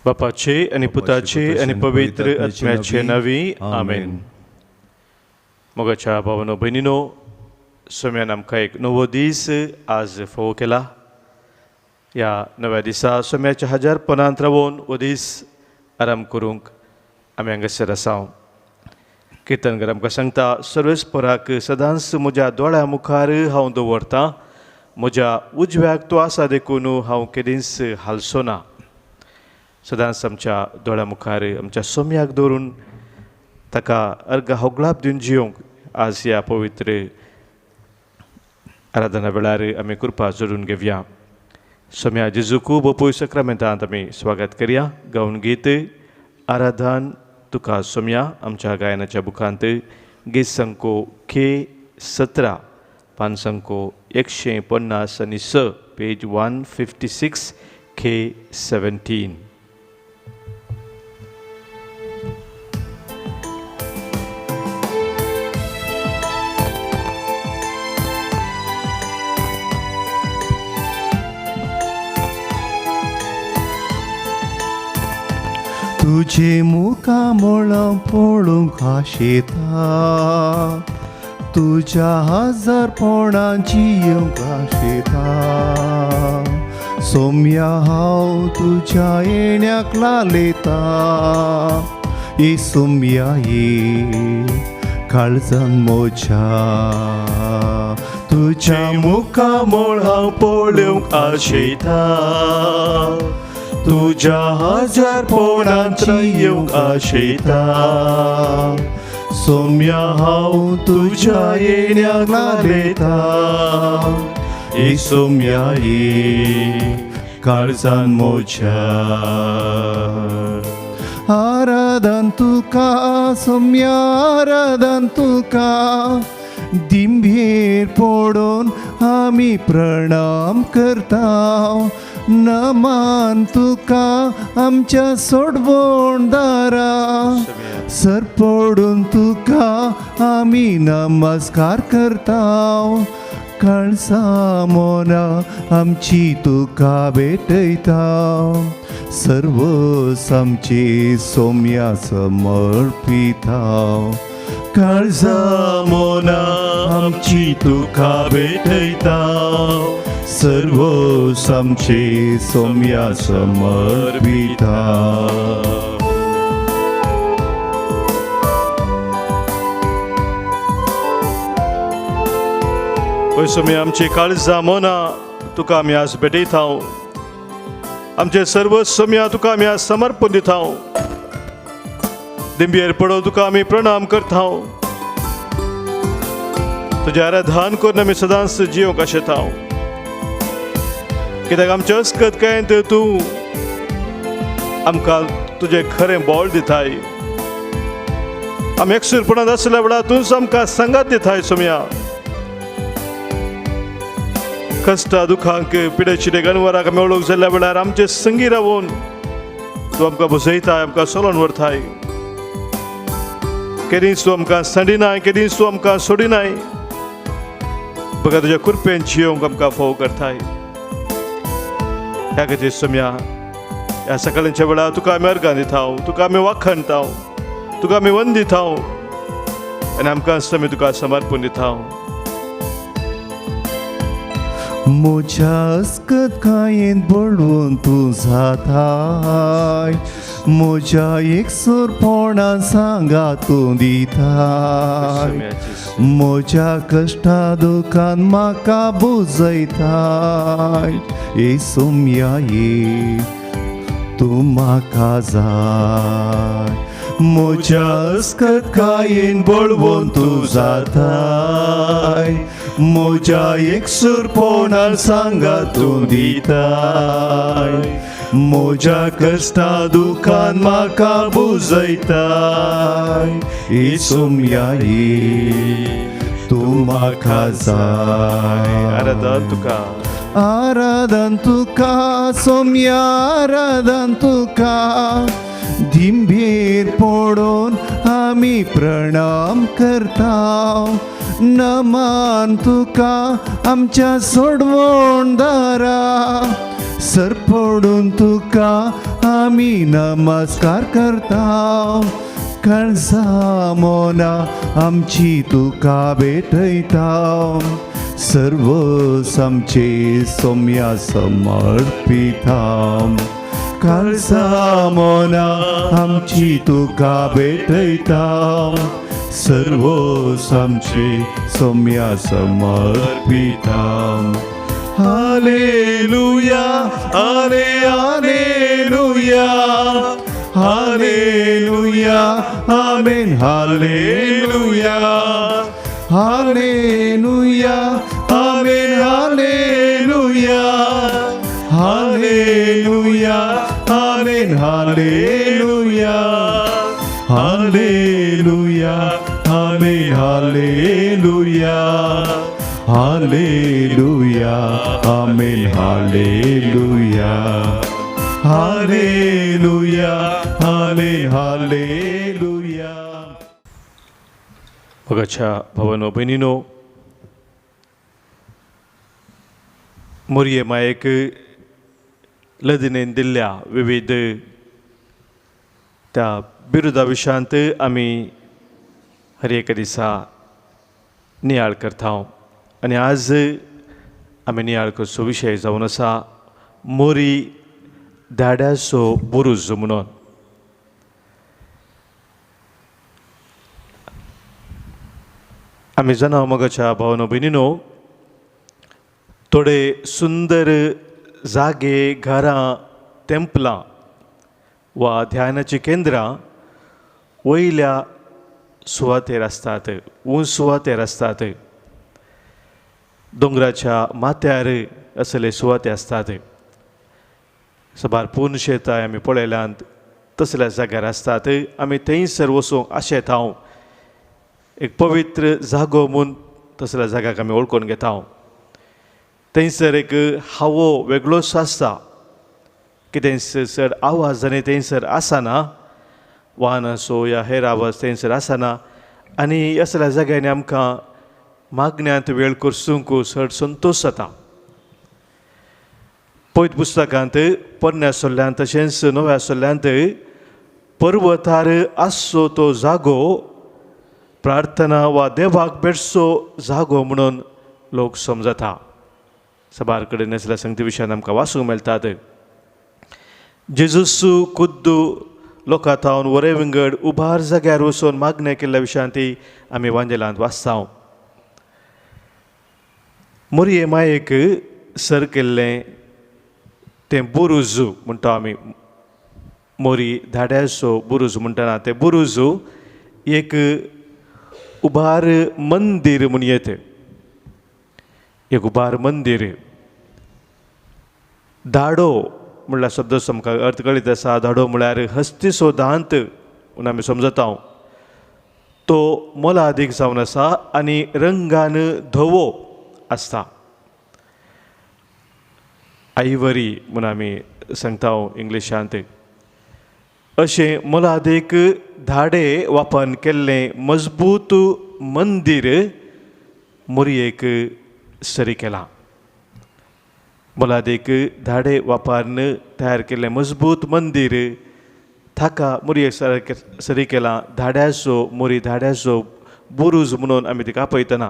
बापाचे आनी पुताचे आनी पवित्र आत्म्याचे नांवी आमेन. मोगाच्या भावानो भयणीनो, सोम्यान आमकां एक नवो दीस आज फोव केला. ह्या नव्या दिसा सोम्याच्या हजारपणांत रावोन हो दीस आराम करूंक आमी हांगासर आसा. किर्तनकार आमकां सांगता, सर्वेस्पराक सदांच म्हज्या दोळ्या मुखार हांव दवरतां, म्हज्या उजव्याक तो आसा देखून हांव केदींच हालचो ना. सदांच आमच्या दोळ्या मुखार आमच्या सोम्याक दवरून ताका अर्घ होगळाप दिवन जियोंक आज ह्या पवित्र आराधना वेळार आमी कृपा जोडून घेवया. सोम्या जेजूक बपूय सक्रामेंतांत आमी स्वागत करया. गावन गीत आराधन तुका सोम्या आमच्या गायनाच्या बुकांत गीत संको के 17 पान संको 156, पेज 156 के 17. तुझे मुखामळ पळोवंक आशेता, तुज्या हजारपणाची येवंक आशेता. सोम्या हांव तुज्या येण्याक लालेता, ये सोम्या ये काळजान म्हज्या. तुज्या मुखामळ हांव पळोवंक आशेता, तुज्या हजारपणाची येवंक आशेता. सोम्या हांव तुज्या येण्याक लालेता, ये सोम्या ये काळजान म्हज्या. आराधन तुका सोम्या, आराधन तुका, दिंबेर पडून आमी प्रणाम करता. नमान तुका आमच्या सोडवण दारा, सर पडून तुका आमी नमस्कार करता. काळसा मोना आमची तुका भेटयता, सर्व आमची सोम्या समर्पिता. काळजा मोना आमची तुका भेटयता, सर्व आमचे सोम्या समर्पिता. होय सोम्या, आमची काळजा मोना तुका आमी आज भेटयता. आमचे सर्व सोम्या तुका आमी आज समर्पण दिता. दिंबेर पडो तुका आमी प्रणाम करता. तुजें आराधन करून आमी सदांच जियोंक आशेता. कित्याक आमच्या अस्कत कांय तूं आमकां तुजें खरें बळ दिताय. आमी एकसूरपणांत आसल्या वेळार तूंच आमकां सांगात दिताय सोम्या. कश्टा दुखांक पिडेचिडे गणवराक आमी वळख जाल्ल्या वेळार आमचे संगी रावून तूं आमकां बसयताय, आमकां सोलोन व्हरताय. केदींच तूं आमकां सांडिनाय, केदींच तूं आमकां सोडिनाय. बघा तुज्या कृपेन जियोंक आमकां फोव करताय. ह्या खातीर सोम्या ह्या सकाळच्या वेळार तुका आमी अर्गां दिता, तुका आमी वाखणता, तुका आमी वंद दिता आनी आमकां सोम्या तुका समर्पण दिता. म्हज्या अस्कत कायेंत बळवून तूं जाताय, म्हज्या एकसूरपणान सांगा तूं दिताय. म्हज्या कश्टा दुखान म्हाका बुजयताय, ये सोम्या ये तूं म्हाका जाय. म्हज्या अस्कत कायेन बळवून तूं जाताय, म्हज्या एकसूरपणान सांगा तूं दिताय. म्हज्या कश्टा दुखान म्हाका बुजयताय, ये सोम्या ये तूं म्हाका जाय. आराधन तुका, आराधन तुका सोम्या, आराधन तुका, दिंबेर पडून आमी प्रणाम करता. नमान तुका आमच्या सोडवण दारा, सरपडून तुका आमी नमस्कार करता. काळजा मोना आमची तुका भेटयता, सर्व आमचे सोम्या समर्पिता. काळजा मोना आमची तुका भेटयता, सर्व आमचे सोम्या समर्पिता. हालेलुया हाले hallelujah hallelujah amen hallelujah hallelujah amen hallelujah hallelujah amen hallelujah hallelujah amen hallelujah hallelujah amen hallelujah hallelujah हाले हालेलुया. मोगाच्या भावानो भयणीनो, मोरये मायेक लदिनेन दिल्ल्या विविध त्या बिरुदा विशयांत आमी हर एका दिसा नियाळ करता आनी आज आमी नियाळ करचो विशय जावन आसा मोरी धाड्याचो बुरूज म्हणून. आमी जाणा मोगाच्या भावनो भयणीनो, थोडे सुंदर जागे, घरां, तेंपलां वा ध्यानाचीं केंद्रां वयल्या सुवातेर आसतात, उंच सुवातेर आसतात, दोंगराच्या माथ्यार असले सुवाते आसतात. साबार पूर्ण शेतां आमी पळयल्यांत तसल्या जाग्यार आसतात. आमी थंयसर वचूंक आशेता, एक पवित्र जागो म्हूण तसल्या जाग्याक आमी वळखून घेता. थंयसर एक हावो वेगळोच आसता, कितें चड आवाज आनी थंयसर आसना, वाहनाचो या हेर आवाज थंयसर आसना आनी असल्या जाग्यांनी आमकां मागण्यांत वेळ करसूंक चड संतोश जाता. पयत पुस्तकांत पोरण्या सल्ल्यांत तशेंच नव्या सल्ल्यांत पर्वतार आसचो तो जागो प्रार्थना वा देवाक भेटचो जागो म्हणून लोक समजता. साबार कडेन असल्या संगती विशयान आमकां वाचूंक मेळटात. जेजूस खुद्द लोकां थावन वरे विंगड उबार जाग्यार वचून मागणें केल्ल्या विशयांत आमी वांजेलांत वाचता. मोरये मायेक सर केल्लें तें बुरूज म्हणटा आमी, मोरी धाड्याचो बुरूज म्हणटना तें बुरूज एक उबार मंदीर म्हूण येत, एक उबार मंदीर. धाडो म्हणल्यार शब्द आमकां अर्थ कळीत आसा. धाडो म्हळ्यार हस्तीचो दांत म्हूण आमी समजता. तो मोलादीक जावन आसा आनी रंगान धवो आसता, आयवरी म्हूण आमी सांगता इंग्लिशांत. अशें मोलादीक धाडे वापरून केल्लें मजबूत मंदीर मोरयेक सरी केलां. मोलादीक धाडे वापरून तयार केल्लें मजबूत मंदीर ताका मोरयेक सरी केलां. धाड्याचो, मोरी धाड्याचो बुरूज म्हणून आमी तिका आपयतना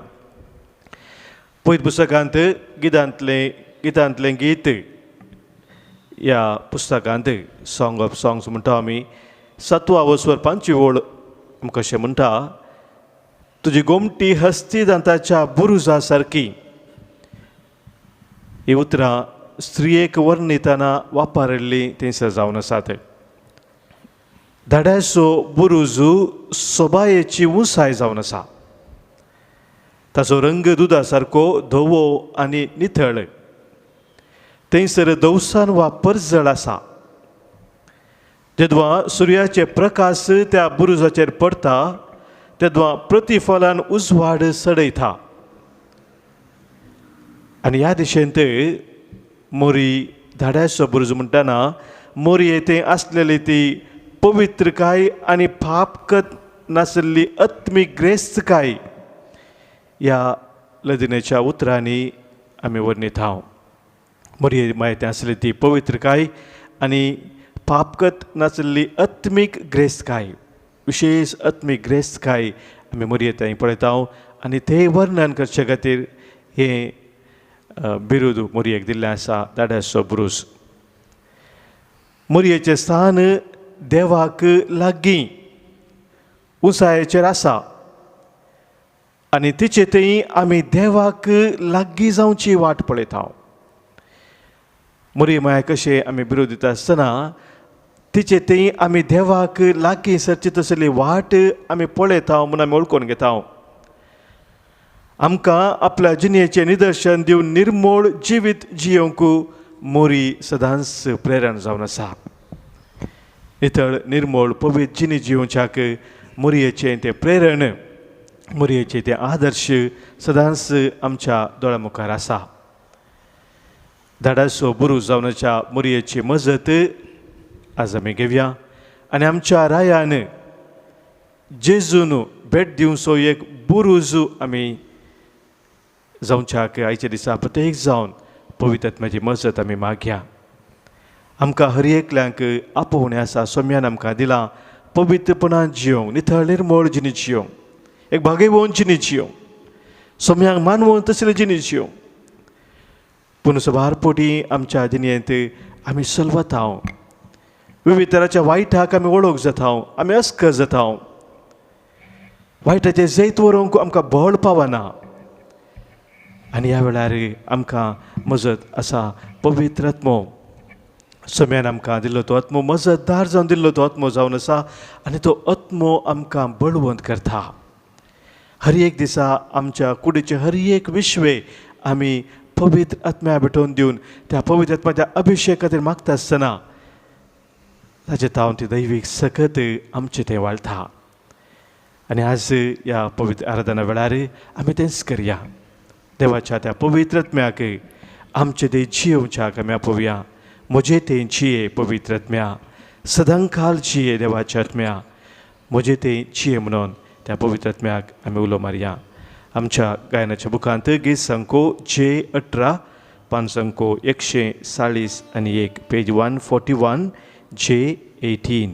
पयत पुस्तकांत गितांतलें गीत ह्या पुस्तकांत सॉंग ऑफ सॉंग्स म्हणटा आमी, सातवा वसवर पांचवी ओळ आमकां अशें म्हणटा, तुजी गोमटी हस्ती दांताच्या बुरुजा सारकी. ही उतरां स्त्रियेक वर्णितना वापरिल्लीं थंयसर जावन आसात. धाड्याचो बुरुज सोबायेची उंचाय जावन आसा. ताचो रंग दुदा सारको धवो आनी नितळ. थंयसर धवसान वा परजळ आसा. जेदवा सुर्याचे प्रकाश त्या बुरुजाचेर पडटा तेदवा प्रतिफलान उजवाड चडयता. आनी ह्या दिशेन मोरी धाड्याचो बुरुज म्हणटना मोरये थंय आसलेली ती पवित्रकाय आनी पापकत नासली आत्मीक ग्रेस्तकाय ह्या लदिनेच्या उतरांनी आमी वर्णिता. मरिये मायते आसली ती पवित्रकाय आनी पापकत नासली आत्मीक ग्रेस्तकाय, विशेश आत्मीक ग्रेस्तकाय आमी मरिये थंय पळयता आनी तें वर्णन करचे खातीर हें बिरूद मोरयेक दिल्लें आसा, धाडासचो बुरूज. मोरयेचें स्थान देवाक लागीं उंचायेचेर आसा आनी तिचे थंय आमी देवाक लागीं जावची वाट पळयता. मोरये माया कशें आमी बिरूद दिता आसतना तिचे थंय आमी देवाक लागीं सरची तसली वाट आमी पळयता म्हूण आमी वळखून घेता. आमकां आपल्या जिणेचें निदर्शन दिवन निर्मोळ जिवीत जियोवंक मोरी सदांच प्रेरण जावन आसा. नितळ निर्मोळ पवित्र जिणी जियोवच्याक मोरयेचें तें प्रेरण, मोरयेचें तें आदर्श सदांच आमच्या दोळ्या मुखार आसा. धाडासो बुरूज जावनाच्या मोरयेची मजत आज आमी घेवया आनी आमच्या रायान जेजून भेट दिवचो एक बुरूज आमी जावच्याक आयच्या दिसा प्रत्येक जावन पवित्र आत्म्याची मजत आमी मागया. आमकां हर एकल्यांक आपोवणें आसा, सोम्यान आमकां दिलां पवित्रपणान जियोंक, नितळ निर्मळ जिणी जियोंक, एक भागेवन जिणी जियोंक, सोम्यांक मानवोन तसले जिणी जियोंक. पूण सबार पोटी आमच्या जिणेंत आमी सलवता, विविध तराच्या वायटाक आमी वळख जाता, आमी अस्कर जाता, वायटाचें जैत व्हरूंक आमकां बळ पावना. आनी ह्या वेळार आमकां मजत आसा पवित्र आत्मो. सम्यान आमकां दिल्लो तो आत्मो मजतदार जावन दिल्लो तो आत्मो जावन आसा आनी तो आत्मो आमकां बळवंत करता. हर एक दिसा आमच्या कुडीचे हर एक विश्वे आमी पवित्र आत्म्या भेटोवन दिवन त्या पवित्र आत्म्याच्या अभिशेक खातीर मागता आसतना ताचे तावन ती दैवीक सकत आमचें तें वाळटा. आनी आज ह्या पवित्र आराधना वेळार आमी तेंच करया. देवाच्या त्या पवित्र आत्म्याक आमचे ते जियोवच्याक आमी आपोवया. म्हजे ते जिये पवित्र आत्म्या, सदांकाल जिये देवाच्या आत्म्या, म्हजे ते जिये म्हणून त्या पवित्र आत्म्याक आमी उलो मारया. आमच्या गायनाच्या बुकांत गीत संको जे 18 पांच अंको 141 पेज 141 जे 18.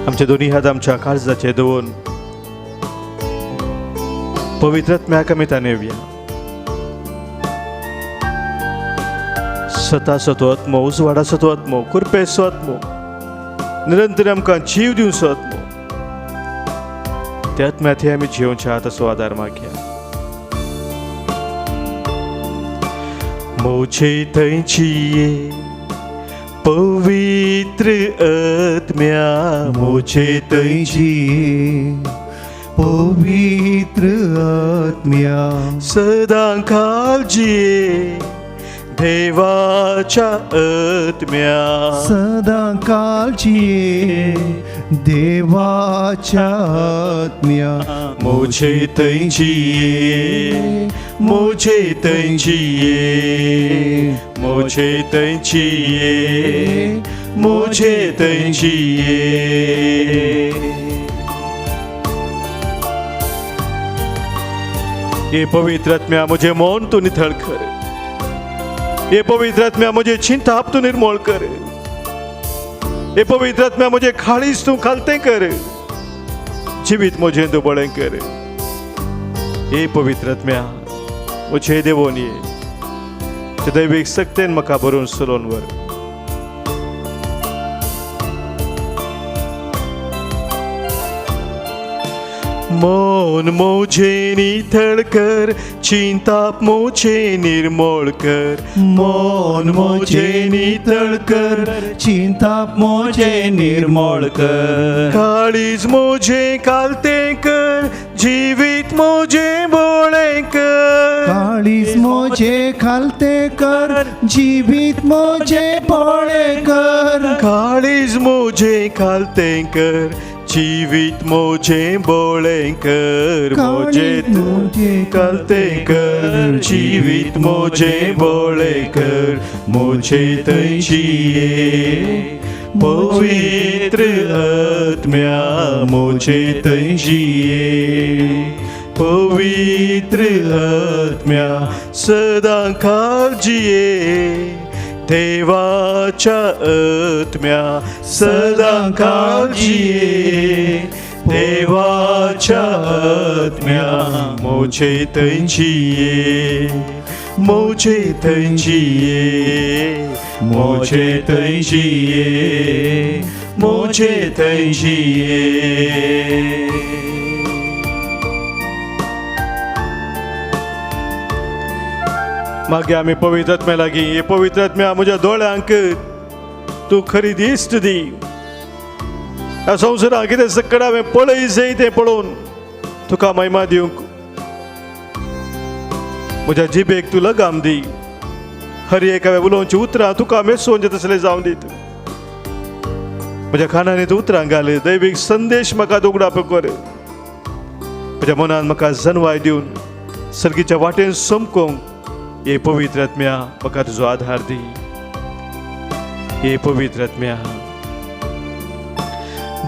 आमचे दोन्ही हात आमच्या काळजाचे दवरून पवित्र आत्म्याक आमी ताणेवया. सताचो तो आत्मो, उजवाडाचो तो आत्मो, कृपेचो आत्मो, निरंतर आमकां जीव दिवचो आत्मो, त्या आत्म्यात आमी जियोवच्या तसो आदार मागया. मोजे थंय जिये पवित्र आत्म्या, मोजे थंय जिये पवित्र आत्म्या, सदां काल जिये देवाच्या आत्म्या, सदां काल जिये देवाच्या आत्म्या, मोजे थंय जिये, मोजे थंय जिये, मोजे थंय जिये, मोजे थंय जिये. हे पवित्र आत्म्या मुझे मौन तू निथळ कर, हे पवित्र आत्म्या मुझे चिंताप तू निर्मूल कर, हे पवित्र आत्म्या मुझे खाळीस तू खालते कर, जिवीत मुझे तू बळें कर. हे पवित्र आत्म्या मुझे देवोन ये दैवीक सक्तेन म्हाका भरून सलोन वर. मौन मोजे निथळ कर, चिंताप मोजे निर्मूल कर, मौन मोजे निथळ कर, चिंताप मोजे निर्मूल कर, काळीज मोजे कालते कर, जिवीत मोजे बोळे कर, काळीज मोजे खालते कर, जिवीत मोजे बोळे कर, काळीज मोजे खालते कर, जिवीत मोजे बोळे कर, मोजे खालते कर, जिवीत मोजे बोळे कर, मोजे थंय जिये पवित्र आत्म्या, मोजे थंय जिये पवित्र पवित्र आत्म्या सदां काळ जिये, देवाच्या आत्म्या सदां काळ जिये, देवाच्या आत्म्या मोजे थंयची, मोजे थंयची, मोजे थंयची, मोजे थंयची. मागीर आमी पवित्र आत्म्या लागीं, हे पवित्र आत्म्या म्हज्या दोळ्यांक तूं खरी दिश्ट दी. ह्या संवसारांत कितें सकड हांवें पळय जाय तें पळोवन तुका महिमा दिवंक म्हज्या जिबेक तूं लगाम दी. हर एक हांवें उलोवची उतरां तुका मेसोवचें तसलें जावं दीत. म्हज्या कानांनी तूं उतरां घाल, दैवीक संदेश म्हाका उगडाप कर. म्हज्या मनान म्हाका जनवाय दिवन सर्गीच्या वाटेन समकोंक हे पवित्र आत्म्या म्हाका तुजो आधार दी. हे पवित्र आत्म्या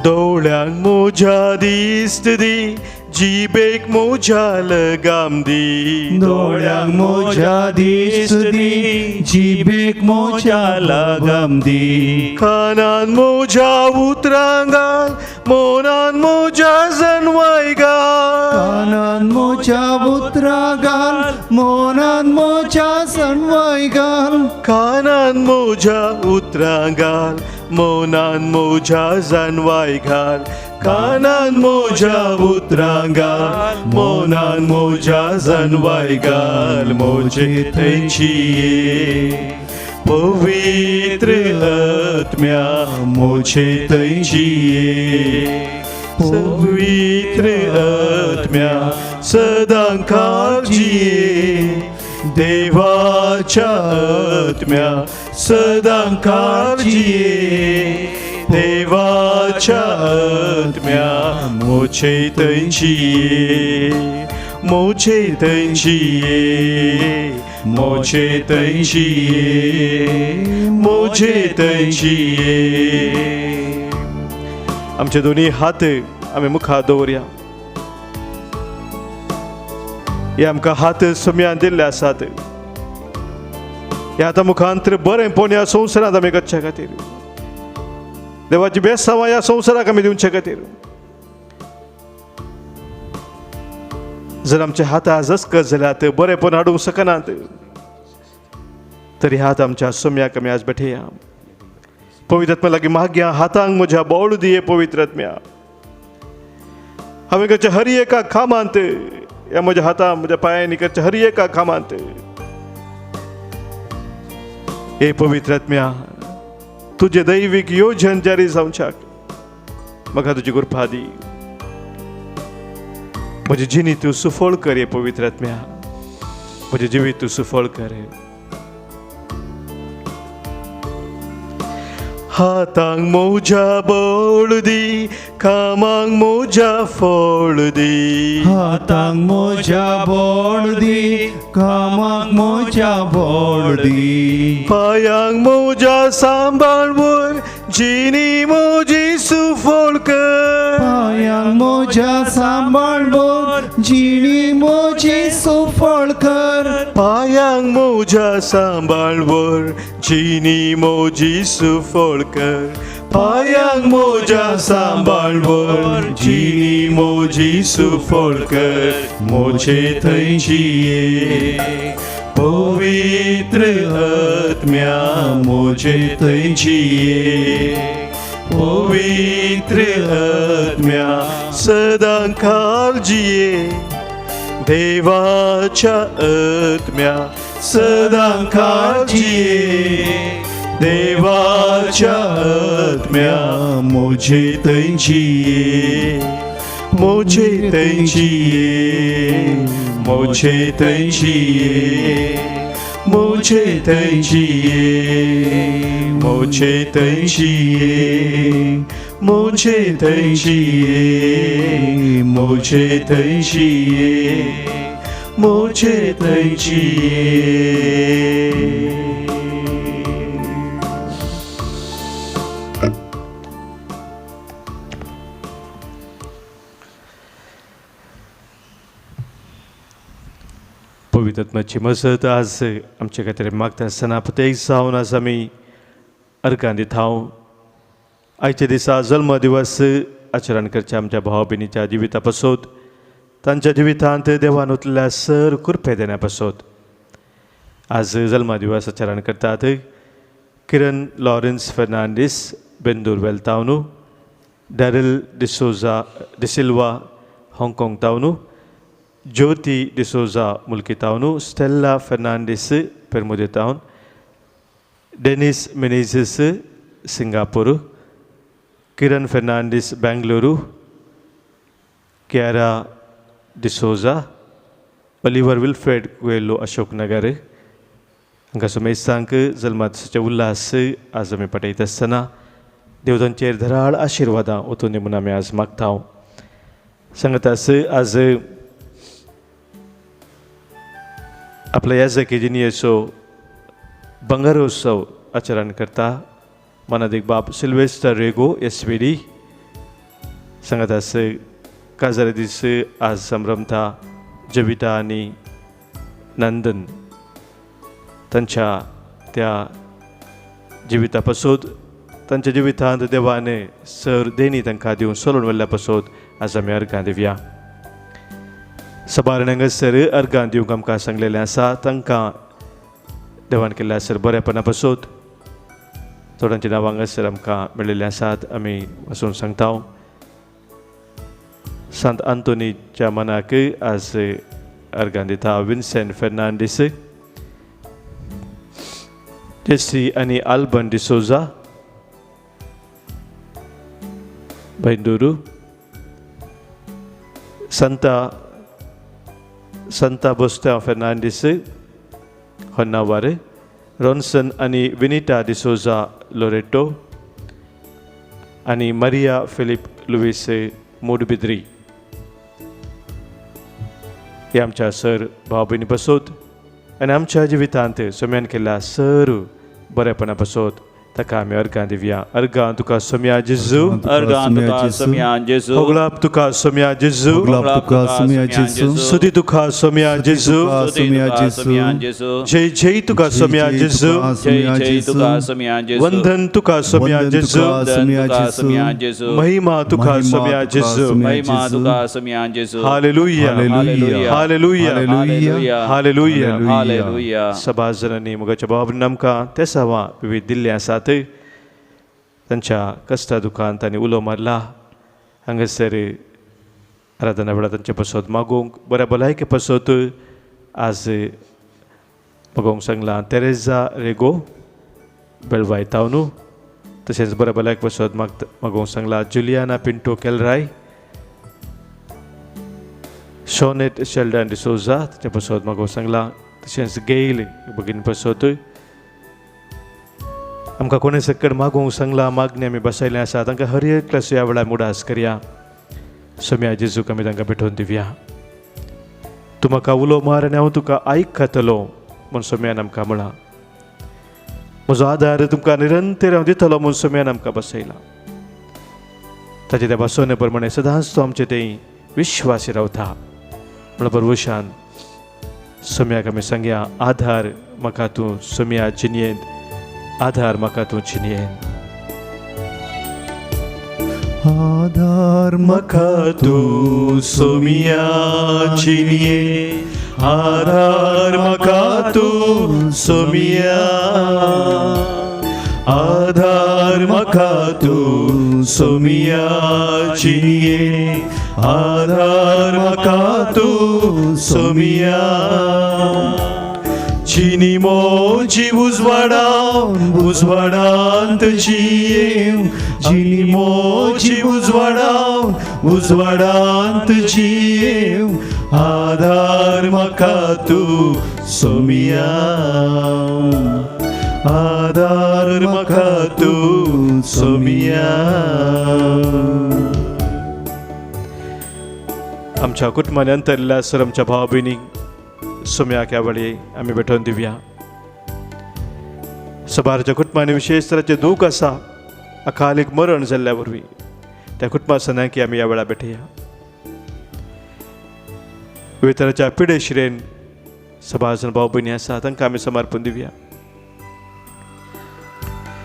दोळ्यांक म्हज्या दिश्ट दी, जिबेक म्हज्या लगाम दी. दोळ्यांक म्हज्या दिश्ट दी, जिबेक म्हज्या लगाम दी. कानान म्हज्या उतरां घाल, मनान म्हज्या जनवाय घाल. कानान म्हज्या उतरां घाल, मनान म्हज्या जनवाय घाल. कानान म्हज्या उतरां घाल, मनान म्हज्या जनवाय घाल. कानान म्हज्या उतरां घाल, मनान म्हज्या जनवाय घाल. म्हजे थंयची पवित्र आत्म्या म्हजे थंयची, पवित्र आत्म्या सदां काळ जिये, देवाच्या आत्म्या सदां काळ जिये, देवाच्या आत्म्या म्हजे थंयची, म्हजे थंयची, म्हजे थंयची, म्हजे थंयची. आमचे दोनी हात आमी मुखार दवरया. हे आमकां हात सम्यान दिल्ले आसात. ह्या आतां मुखांतर बरें ह्या संवसारांत आमी करचे खातीर, देवाची बेसांवां ह्या संवसाराक आमी दिवचे खातीर, जर आमचे हात आज अस्कत जाल्यात, बरेंपण हाडूंक शकनात, तरी हात आमच्या सम्याक आमी आज भेटया. पवित्र आत्म्या लागीं मागया, हातांक म्हज्या बळ दिये पवित्र आत्म्या. हांवें करच्या हर एका कामांत, ह्या म्हज्या हातां म्हज्या पांयांनी करच्या हर एका कामांत, हे पवित्र आत्म्या तुजें दैवीक योजन जारी जावच्याक म्हाका तुजी कृपा दी. म्हजी जिणी तूं सुफळ कर हे पवित्र आत्म्या, म्हजें जिवीत तूं सुफळ कर. हातांक म्हज्या बळ दी, कामांक म्हज्या फळ दी. हातांक म्हज्या बळ दी, कामाक म्हज्या बळ दी. पांयांक म्हज्या सांबाळ व्हर, जिणी म्हजी सुफळ कर. पांयांक म्हज्या सांबाळ व्हर, जिणी म्हजी सुफळ कर. पांयांक म्हज्या सांबाळ व्हर, जिणी म्हजी सुफळ कर. पांयांक म्हज्या सांबाळ व्हर, जिणी म्हजी सुफळ कर. म्हजे थंयची पवित्र आत्म्या म्हजे थंयची, पवित्र आत्म्या सदां काळ जिये, देवाच्या आत्म्या सदां काळ जिये, देवाच्या आत्म्या म्हजे थंयची, म्हजे थंयची, म्हजे थंयची, म्हजे थंयची, म्हजे थंयची, म्हजे थंयची, म्हजे थंयची, म्हजे थंयची. पवित्र आत्म्याची मजत आज आमचे खातीर मागता आसतना प्रत्येक जावन आज आमी अर्गां दिता. आयच्या दिसा जल्म दिवस आचरण करच्या आमच्या भाव भयणीच्या जिविता पासत, तांच्या जिवितांत देवान उतल्या सर कृपे देण्या पासत आज जल्म दिवस आचरण करतात किरण लॉरेन्स फेर्नांडीस बेंदूर वेलतावनू, डॅरिल डिसोजा डिसिल्वा हाँगकाँग तावनू, ज्योती डिसोजा मुल्की तावनू, स्टेल्ला Fernandes पेरमुदे तावन, Dennis Menezes Singapore, Kiran Fernandes Bengaluru, Kiara D'Souza, Oliver Wilfred Coelho Ashoknagar. हांकां सुमेस्तांक जल्माचे उल्हास आज आमी पटयता आसतना देव तांचेर धराळ आशिर्वादां ओतून म्हूण आमी आज मागता. सांगत आस आज आपल्या याजकी जिणयेचो बंगारोत्सव आचरण करता मनादीक बाब Sylvester Rego S V D. सांगत आस काजारा दीस आज संभ्रमता जविता आनी नंदन तांच्या त्या जिविता पासत, तांच्या जिवितांत देवाने सर देणी तांकां दिवन सोलून व्हेल्ल्या पासत आज आमी अर्गां दिवया. सबार हांगासर अर्गां दिवंक आमकां सांगलेलें आसा. तांकां देवान केल्लें आसर बरेपणा पासत थोड्यांची नांवां हांगासर आमकां मेळिल्लीं आसात. आमी वचून सांगता सांत आंतोनीच्या मनाक आज अर्गां दिता विन्सेंट फेर्नांडीस, जेसी आनी आल्बन डिसोजा बैंदुरू, संता संता बोस्ता फेर्नांडीस होन्नावार, रॉन्सन आनी विनिटा डिसोजा लोरेटो आनी मारिया फिलीप लुईस मोडबिद्री. हे आमच्या सर भाव भयणी पासत आनी आमच्या जिवितांत सोम्यान केल्ल्या सर बरेपणा पासत ताका आमी अर्गां दिवया. अर्गां तुका सोम्या जेजू, अर्गां तुका सोम्या जेजू, होगळाप तुका सोम्या जेजू, होगळाप तुका सोम्या जेजू, सुदी तुका सोम्या जेजू, तुका सोम्या जेजू, जय जय तुका सोम्या जेजू, जय जय तुका सोम्या जेजू, वंदन तुका सोम्या जेजू, वंदन तुका सोम्या जेजू, महिमा तुका सोम्या जेजू, महिमा तुका सोम्या जेजू. Hallelujah, hallelujah, hallelujah, hallelujah, hallelujah, hallelujah. सभाजनांनी मुगाच्या बाब आमकां ते सवा विविध दिल्ले आसात. तांच्या कश्टा दुखान तांणी उलो मारला. हांगासर आराधना वेळार तांचे पासत मागूंक बऱ्या भलायके पासत आज मागूंक सांगलां तेरेजा रेगो बेळवाय तावनू, तशेंच बऱ्या भलायके पासत मागूंक सांगलां जुलियाना पिंटो केलराय, शोनेट शेल्डन डिसोजा ताचे पासत मागूंक सांगलां, तशेंच गेयल भगिनी पासत आमकां कोणें सकड मागूंक सांगलां. मागणें आमी बसयलें आसा. तांकां हर एक क्लास ह्या वेळार उडास करया. सोम्या जेजूक आमी तांकां भेटोवन दिवया. तूं म्हाका उलो मार आनी हांव तुका आयकतलो म्हूण सोम्यान आमकां म्हळां. म्हजो आदार तुमकां निरंतर हांव दितलो म्हूण सोम्यान आमकां बसयला. ताचे त्या बसवणे प्रमाणे सदांच तो आमचे थंय विश्वासी रावता. म्हणून परवशान सोम्याक आमी सांगया, आधार म्हाका तूं सोम्या जिणयेंत, आधार म्हाका तूं जिणयेंत, आधार म्हाका तूं सोम्या जिणयेंत, आधार म्हाका तूं सोम्या, आधार म्हाका तूं सोम्या जिणयेंत, आधार म्हाका तूं सोम्या. चिनी मोजी उजवाडान उजवाडांत जियेव, जिनी मोजी उजवाडान उजवाडांत जियेव, आधार म्हाका तूं सोम्या, आधार म्हाका तूं सोम्या. आमच्या कुटुंबान अंतरल्या सर आमच्या भाव भयणीक सोम्याक ह्या वेळी आमी भेटोवन दिवया. सबारच्या कुटुंबांनी विशेष तराचें दूख आसा, अकालीक मरण जाल्ल्या वरवीं त्या कुटुंबा सनाकी आमी ह्या वेळार भेटया. वितराच्या पिडेशिरेन सभाजन भाव भयणी आसा तांकां आमी समर्पण दिवया.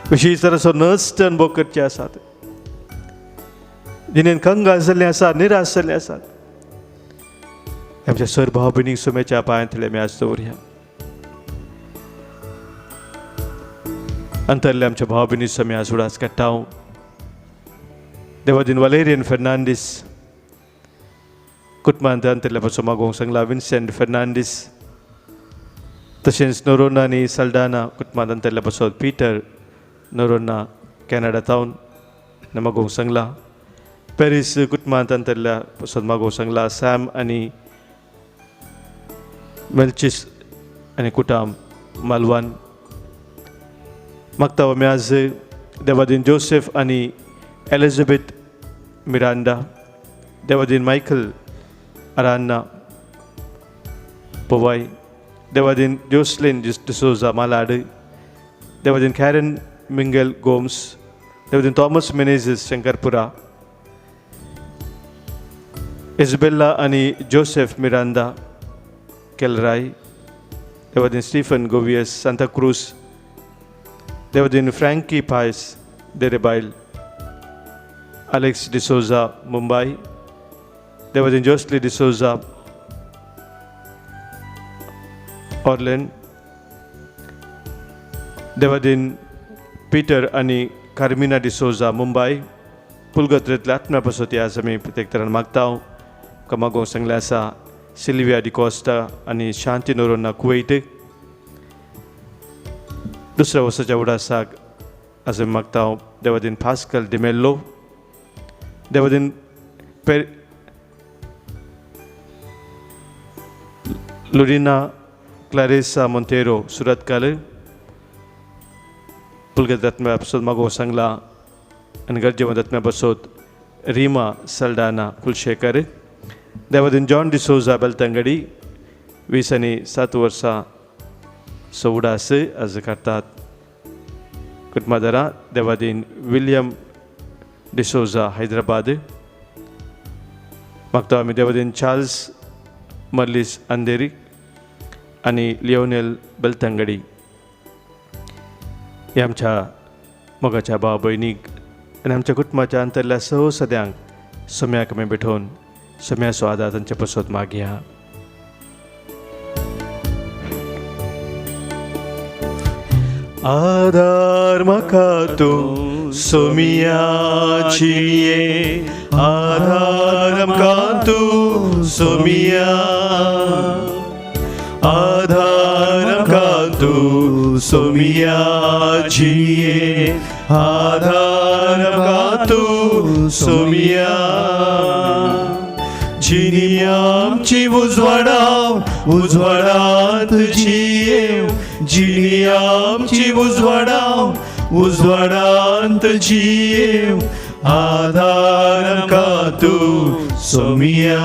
विशेश तराचो नश्ट अनुभव करचे आसात, जिणेन कंगाल जाल्ले आसात, निराश जाल्ले आसात, आमच्या सर भाव भयणीक सोम्याच्या पांयांतले आमी आज दवरया. अंतरले आमच्या भाव भयणी सोम्या आज उडास काडटा हांव. देवादीन वालेरियन फर्नांडीस कुटुंबांत अंतरल्या पासून मागोवंक सांगला विन्सेंट फर्नांडीस, तशेंच नोरोना आनी सल्डाना कुटुंबांत अंतरल्या पासून पीटर नोरोना कॅनडा तावन मागोवंक सांगला. पॅरीस कुटुंबांत अंतरल्या पासून मागोवंक सांगला सॅम आनी मेल्चिस आनी कुटाम मालवान. मागता आमी आज देवादीन जोसेफ आनी एलिझाबेथ मिरांडा, देवादीन मायकल अरान्ना पवाय, देवादीन जोसलिन डिसोजा मालाड, देवादीन कॅरन मिंगेल गोम्स, देवादीन थॉमस मेनेझीस शंकरपुरा, इजबेल्ला आनी जोसेफ मिरांदा केलराय, देवादीन स्टीफन गोवियस सांताक्रूज, देवादीन Franky Pais Derebail, Alex D'Souza Mumbai, देवादीन जोसली डिसोजा ऑर्लेन, देवादीन पीटर आनी कार्मिना डिसोजा मुंबय. पुलगत्रेंतल्या आत्म्या पासत आज आमी प्रत्येक तरान मागता. मागोवंक सांगलें आसा सिल्विया डिकॉस्टा आनी शांती नोरोना कुवैत. दुसऱ्या वर्साच्या उडासाक आज आमी मागता देवादीन पास्कल डिमेल्लो, देवादीन लुरिना क्लारेसा मोंतेरो सुरतकाल. पुलगत आत्म्या पासत मागोवंक सांगला आनी गरजेवंत आत्म्या पासत रिमा सल्डाना कुलशेखर, देवादीन जॉन डिसोजा बेलतंगडी 20 आनी 7 वर्सां सवडास आज काडटात. कुटुंबादारां देवादीन विल्यम डिसोजा हैदराबाद. मागता आमी देवादीन चार्ल्स मर्लीस अंधेरी आनी लियोनेल बेलतंगडी. हे आमच्या मोगाच्या भाव भयणीक आनी आमच्या कुटुंबाच्या अंतरल्या सह सद्यांक सम्याक आमी भेटोवन सम्याचो आदार तांचे पसत मागया. आधार म्हाका तूं सोमियाची, आधार म्हाका तूं सोमिया, आधार म्हाका तूं सोमियाची, आधार म्हाका तूं सोमिया. जिनी आमची उजवाडाव उजवाडांत जियेव, जिनी आमची उजवाडाव उजवाडांत जियेव, आधार आमकां तूं सोमिया,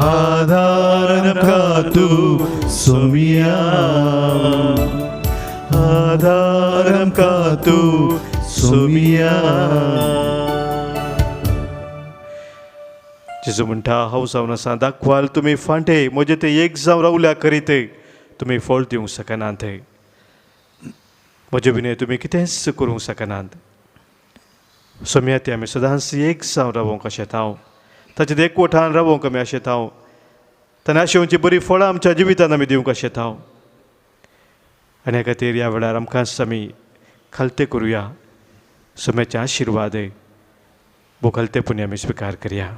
आधार आमकां तूं सोमिया, आधार आमकां तूं सोमिया. जेजू म्हणटा हांव जावन आसा दाखवाल तुमी फांटे म्हजे ते एक जावन रावल्या करीत तुमी फळ दिवंक शकनात, म्हजे विनय तुमी कितेंच करूंक शकनात. सोम्या ते आमी सदांच एक जावन रावोंक आशेता, ताचे एकवठान रावोंक आमी आशेता, ताणें आशेवची बरी फळां आमच्या जिवितान आमी दिवंक आशेता. आनी ह्या खातीर ह्या वेळार आमकांच आमी खालते करुया, सोम्याचे आशिर्वाद बोखलतेपणी आमी स्विकार करया.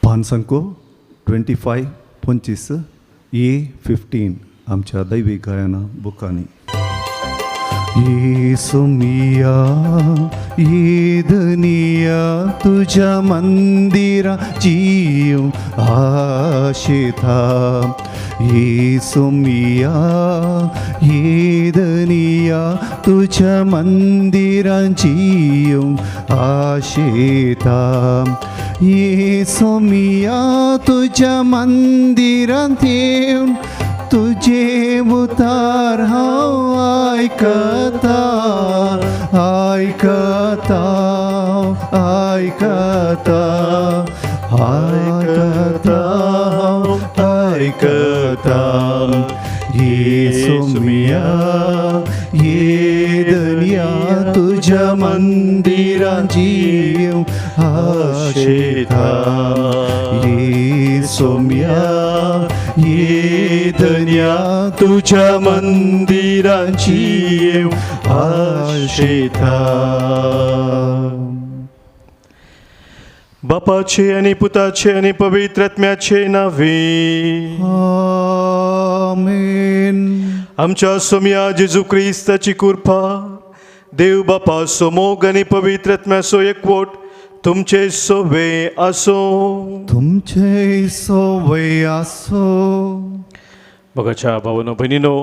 पानसंको 25 25 ए 15 आमच्या दैवीक गायना बुकांनी. ये सोमिया ये धनिया तुझ्या मंदिरा जीव आशेथा. ये सोमिया ये धनिया तुझ्या मंदिरा जीव आशेता. ये सोमिया तुझ्या मंदिरांत येवन तुझे उतार हांव आयकता आयकता आयकता आयकता हांव आयकता. ये सोमिया ये धनिया तुझ्या मंदिरांत जीव आशेता. ये सोमिया ये धन्या तुझ्या मंदिरांची येव आशेता. बापाचे आणि पुताचे आणि पवित्र आत्म्याचे नावे आमेन. आमच्या सोम्या जेजू क्रिस्ताची कृपा, देव बापाचो मोग आनी पवित्र आत्म्याचो एकवट तुमचे सोवे आसो. तुमचे सोवे आसो. मोगाच्या भावानो भयणीनो,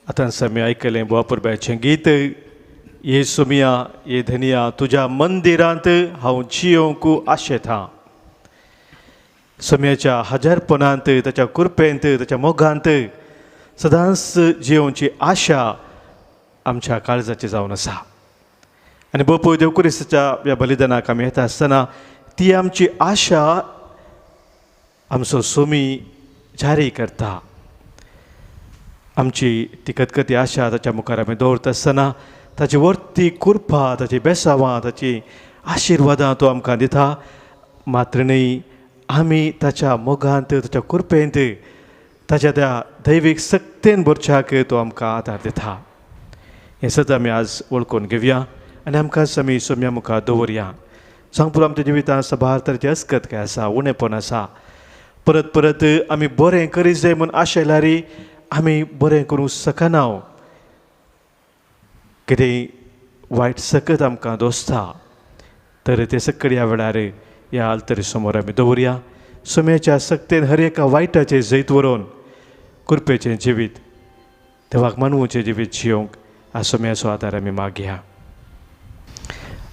आतां आमी आयकलें बुवा परब्याचें गीत ये सोमिया ये धनिया तुज्या मंदिरांत हांव जियोंक आशेता. सोम्याच्या हजारपणांत, ताच्या कृपेंत, ताच्या मोगांत सदांच जियोवची आशा आमच्या काळजाची जावन आसा. आनी बापूय देव क्रिस्ताच्या ह्या बलिदानाक आमी येता आसतना ती आमची आशा आमचो सोमी जारी करता. आमची ती कतकती आशा ताच्या मुखार आमी दवरता आसतना ताची वर्ती कृपा, ताची बेसावां, ताची आशिर्वादां तो आमकां दिता. मात्र न्हय, आमी ताच्या मोगांत, ताच्या कृपेंत, ताच्या त्या दैवीक सक्तेन भरच्याक तो आमकां आदार दिता. हें सदां आमी आज वळखून घेवया आनी आमकां आमी सोम्या मुखार दवरया. सांगपूर आमच्या जिवितांत सबार तरेची अस्कत काय आसा, उणेपण आसा. परत परत आमी बरें करीत जाय म्हूण आशेल्यार आमी बरें करूंक शकना. कितेंय वायट सकत आमकां दोसता तर तें सकड ह्या वेळार ह्या आल्तरी समोर आमी दवरया. सोम्याच्या सक्तेन हर एका वायटाचें जैत व्हरोन कृपेचें जिवीत, देवाक मानवचें जिवीत जियोवंक ह्या सोम्याचो आदार आमी मागया.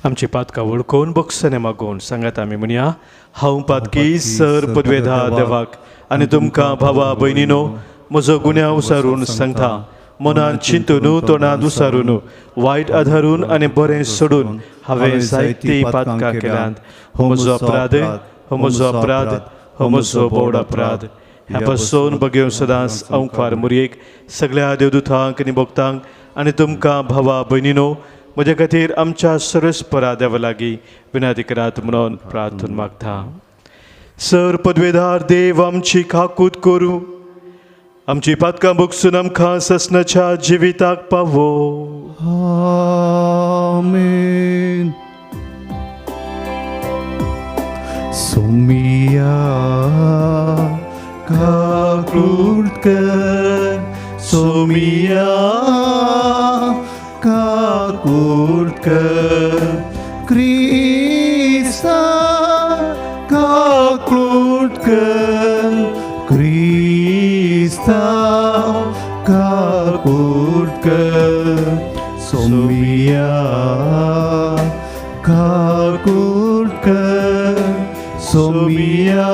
आमची पातकां वळखून बक्षाने मागून सांगात आमी म्हणया, हांव पातकी सर पदवेधा देवाक आनी तुमकां भावा भयणीनो म्हजो गुन्यांव सारून सांगता. मनान चिंतून, तोंडान उसारून, वायट आधारून आनी बरें सोडून हांवें जायतीं पातकां केल्यांत. हो म्हजो अपराध, हो म्हजो अपराध, हो म्हजो बोड अपराध. ह्या पासून बगेवन सदांच अंकवार मुरयेक सगळ्या देवदूतांक आनी भक्तांक आनी तुमकां भावा भयणीनो म्हजे खातीर आमच्या सर्वेस्परा देवा लागीं विनंती करात म्हणून प्रार्थना मागता. सर पदवेदार देव आमची काकूत करूं, आमची पातकां भोगसून आमकां ससनाच्या जिविताक पावो. आमेन. सोमिया काकूत कर, सोमिया काकूत कर, क्रिस्ता काकूत कर, क्रिस्ता काकूत कर, सोमिया काकूत कर, सोमिया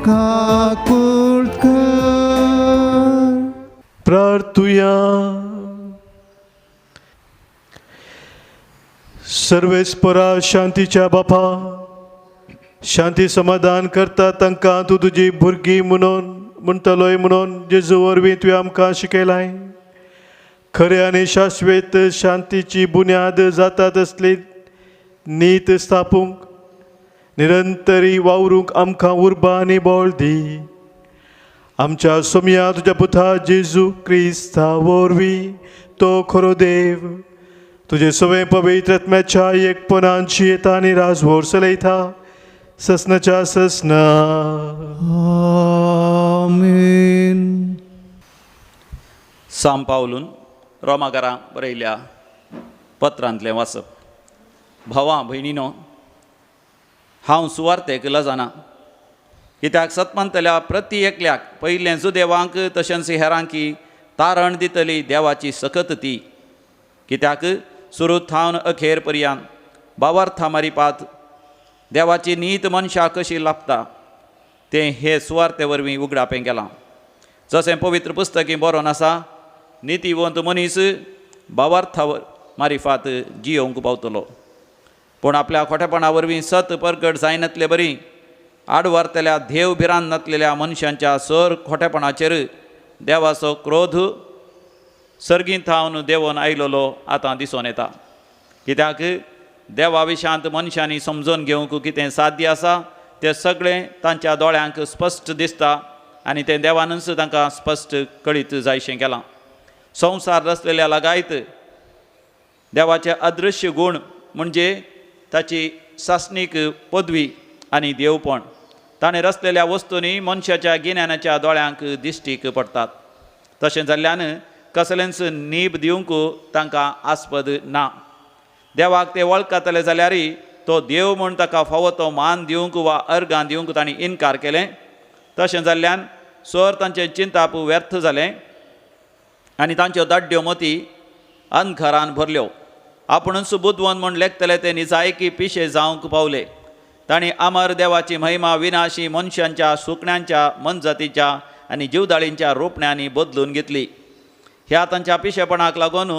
काकूत कर. प्रार्थुया. सर्वेस्परा शांतीच्या बापा, शांती समाधान करता तांकां तूं तुजी भुरगीं म्हणून म्हणटलोय म्हणून जेजू वरवीं तुवें आमकां शिकयलाय. खरें आनी शाश्वत शांतीची बुन्याद जाता तसली नीत स्थापूंक निरंतरी वावरूंक आमकां उर्बा आनी बळ दी. आमच्या सोम्या तुज्या पुता जेजू क्रिस्ता वरवीं तो खरो देव तुजे सवें पवित्र आत्म्याच्या एकपणान जियेता आनी राजवोर चलयता ससनाच्या ससना. आमेन. साम पावलून रोमाकारां बरयल्या पत्रांतलें वाचप. भावा भयणीनो, हांव सुवार्तेक लजना, कित्याक सतमंतल्या प्रति एकल्याक पयलें जुदेवांक तशेंच हेरांकी तारण दितली देवाची सकत ती. कित्याक सुरू थावन अखेर पर्यंत बावार्था मारिपात देवाची नीत मनशाक कशी लाभता तें हे सुवार्ते वरवीं उगडापें गेलां. जशें पवित्र पुस्तकी बरोवन आसा, नितीवंत मनीस बावार्था मारिफात जियोवंक पावतलो, पूण आपल्या खोटेपणा वरवीं सत परगट जायनातले बरी आडवारतल्या देव भिरांत नातलेल्या मनशांच्या सर खोटेपणाचेर देवाचो क्रोध सर्गीं थावन देंवोन आयलोलो आतां दिसून येता. कित्याक देवा विशांत मनशांनी समजून घेवंक कितें साध्य आसा तें सगळें तांच्या दोळ्यांक स्पश्ट दिसता आनी तें देवानूच तांकां स्पश्ट कळीत जायशें केलां. संवसार रचलेल्या लगायत देवाचे अदृश्य गूण म्हणजे ताची सासणीक पदवी आनी देवपण ताणें रचलेल्या वस्तूंनी मनशाच्या गिन्यानाच्या दोळ्यांक दिश्टीक पडटात. तशें जाल्ल्यान कसलेंच नीब दिवंक तांकां आस्पद ना. देवाक ते वळखतले जाल्यार तो देव म्हूण ताका फावो तो मान दिवंक वा अर्गां दिवंक तांणी इनकार केलें. तशें जाल्ल्यान सर तांचें चिंताप व्यर्थ जालें आनी तांच्यो दाड्ड्यो मती अंधकारान भरल्यो. आपुणूच बुदवंत म्हूण लेखतले ते निजायकी पिशे जावंक पावले. तांणी अमर देवाची महिमा विनाशी मनशांच्या सुकण्यांच्या मनजातीच्या आनी जिवदाळींच्या रोपण्यांनी बदलून घेतली. ह्या तांच्या पिशेपणाक लागून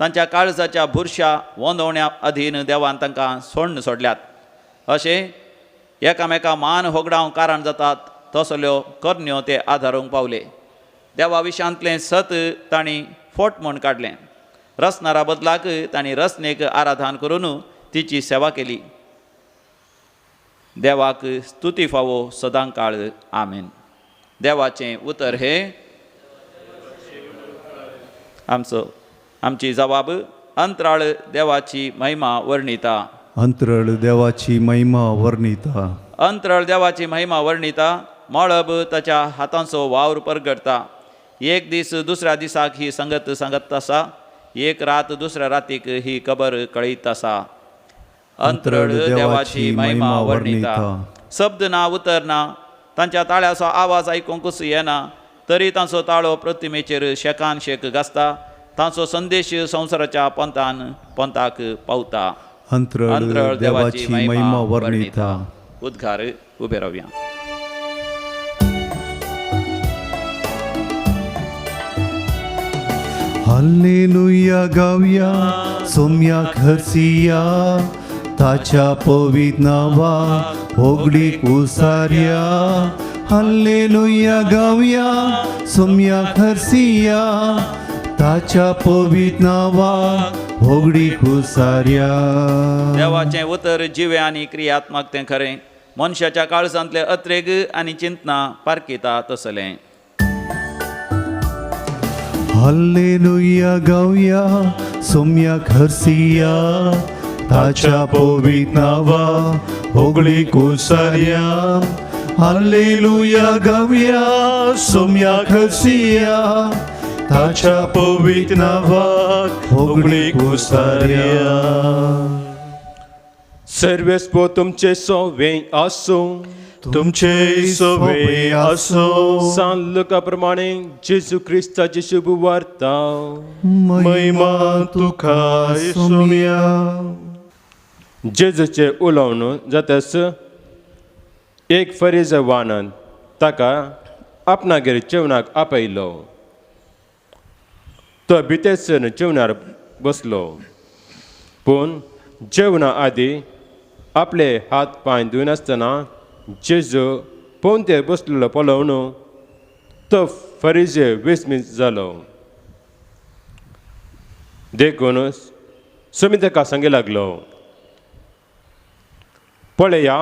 तांच्या काळजाच्या बुरश्या वंदवण्या अधीन देवान तांकां सोण्ण सोडल्यात. अशें एकामेका मान होगडावंक कारण जातात तसल्यो करण्यो ते आदारूंक पावले. देवा विशांतलें सत तांणी फोट म्हूण काडलें. रचणारा बदलाक तांणी रचनेक आराधन करून तिची सेवा केली. देवाक स्तुती फावो सदां काळ. आमेन. देवाचें उतर हें आमचो आमची जबाब अंतराळ देवाची महिमा वर्णिता. अंतराळ देवाची महिमा वर्णिता. अंतराळ देवाची महिमा वर्णिता. मळब ताच्या हातांचो वावर परगटता. एक दीस दुसऱ्या दिसाक ही संगत सांगत आसा, एक रात दुसऱ्या रातीक ही खबर कळयत आसा. अंतराळ देवाची महिमा वर्णिता. शब्द ना उतर ना, तांच्या ताळ्याचो आवाज आयकूंकच येना, तरी तांचो ताळो प्रतिमेचेर शेकान शेक गाजता. तांचो संदेश संवसाराच्या पंथान पंथाक पावता. अंतराळ देवाची महिमा वर्णिता. उद्गार उबे रावया. हालेलुया गावया, सोम्या खर्सिया, ताच्या पवित्र नावा होगडीक उसार्या. हालेलुया गावया, सोम्या खर्सिया, ताच्या पवित्र नावा होगडीक उसार्या. देवाचें उतर जिवें आनी क्रियात्मक तें खरें, मनशाच्या काळजांतले अत्रेग आनी चिंतना पारखिता तसलें. हालेलुया गावया, सोम्या खर्सिया, ताच्या पवित्र नावा होगडीक उसार्या. हालेलुया गावया, सोम्या खर्सिया, ताच्या पवित्र नावा होगडीक उसार्या. सर्वेस्पो तुमचे सोवे आसूं. तुमचे सोवे आसूं. सान लुका प्रमाणे जेजू क्रिस्ताची शुभ वार्ता. महिमा तुका सोम्या. जेजूचे उलोवण जातच एक फरिजवानान ताका आपणागेर जेवणाक आपयलो. तो भितर जेवणार बसलो, पूण जेवणा आदी आपले हात पांय धुयनासतना जेजू पोंतेर बसलेलो पळोवन तो फरिजे विस्मीत जालो. देखून सुमी ताका सांगी लागलो, पळया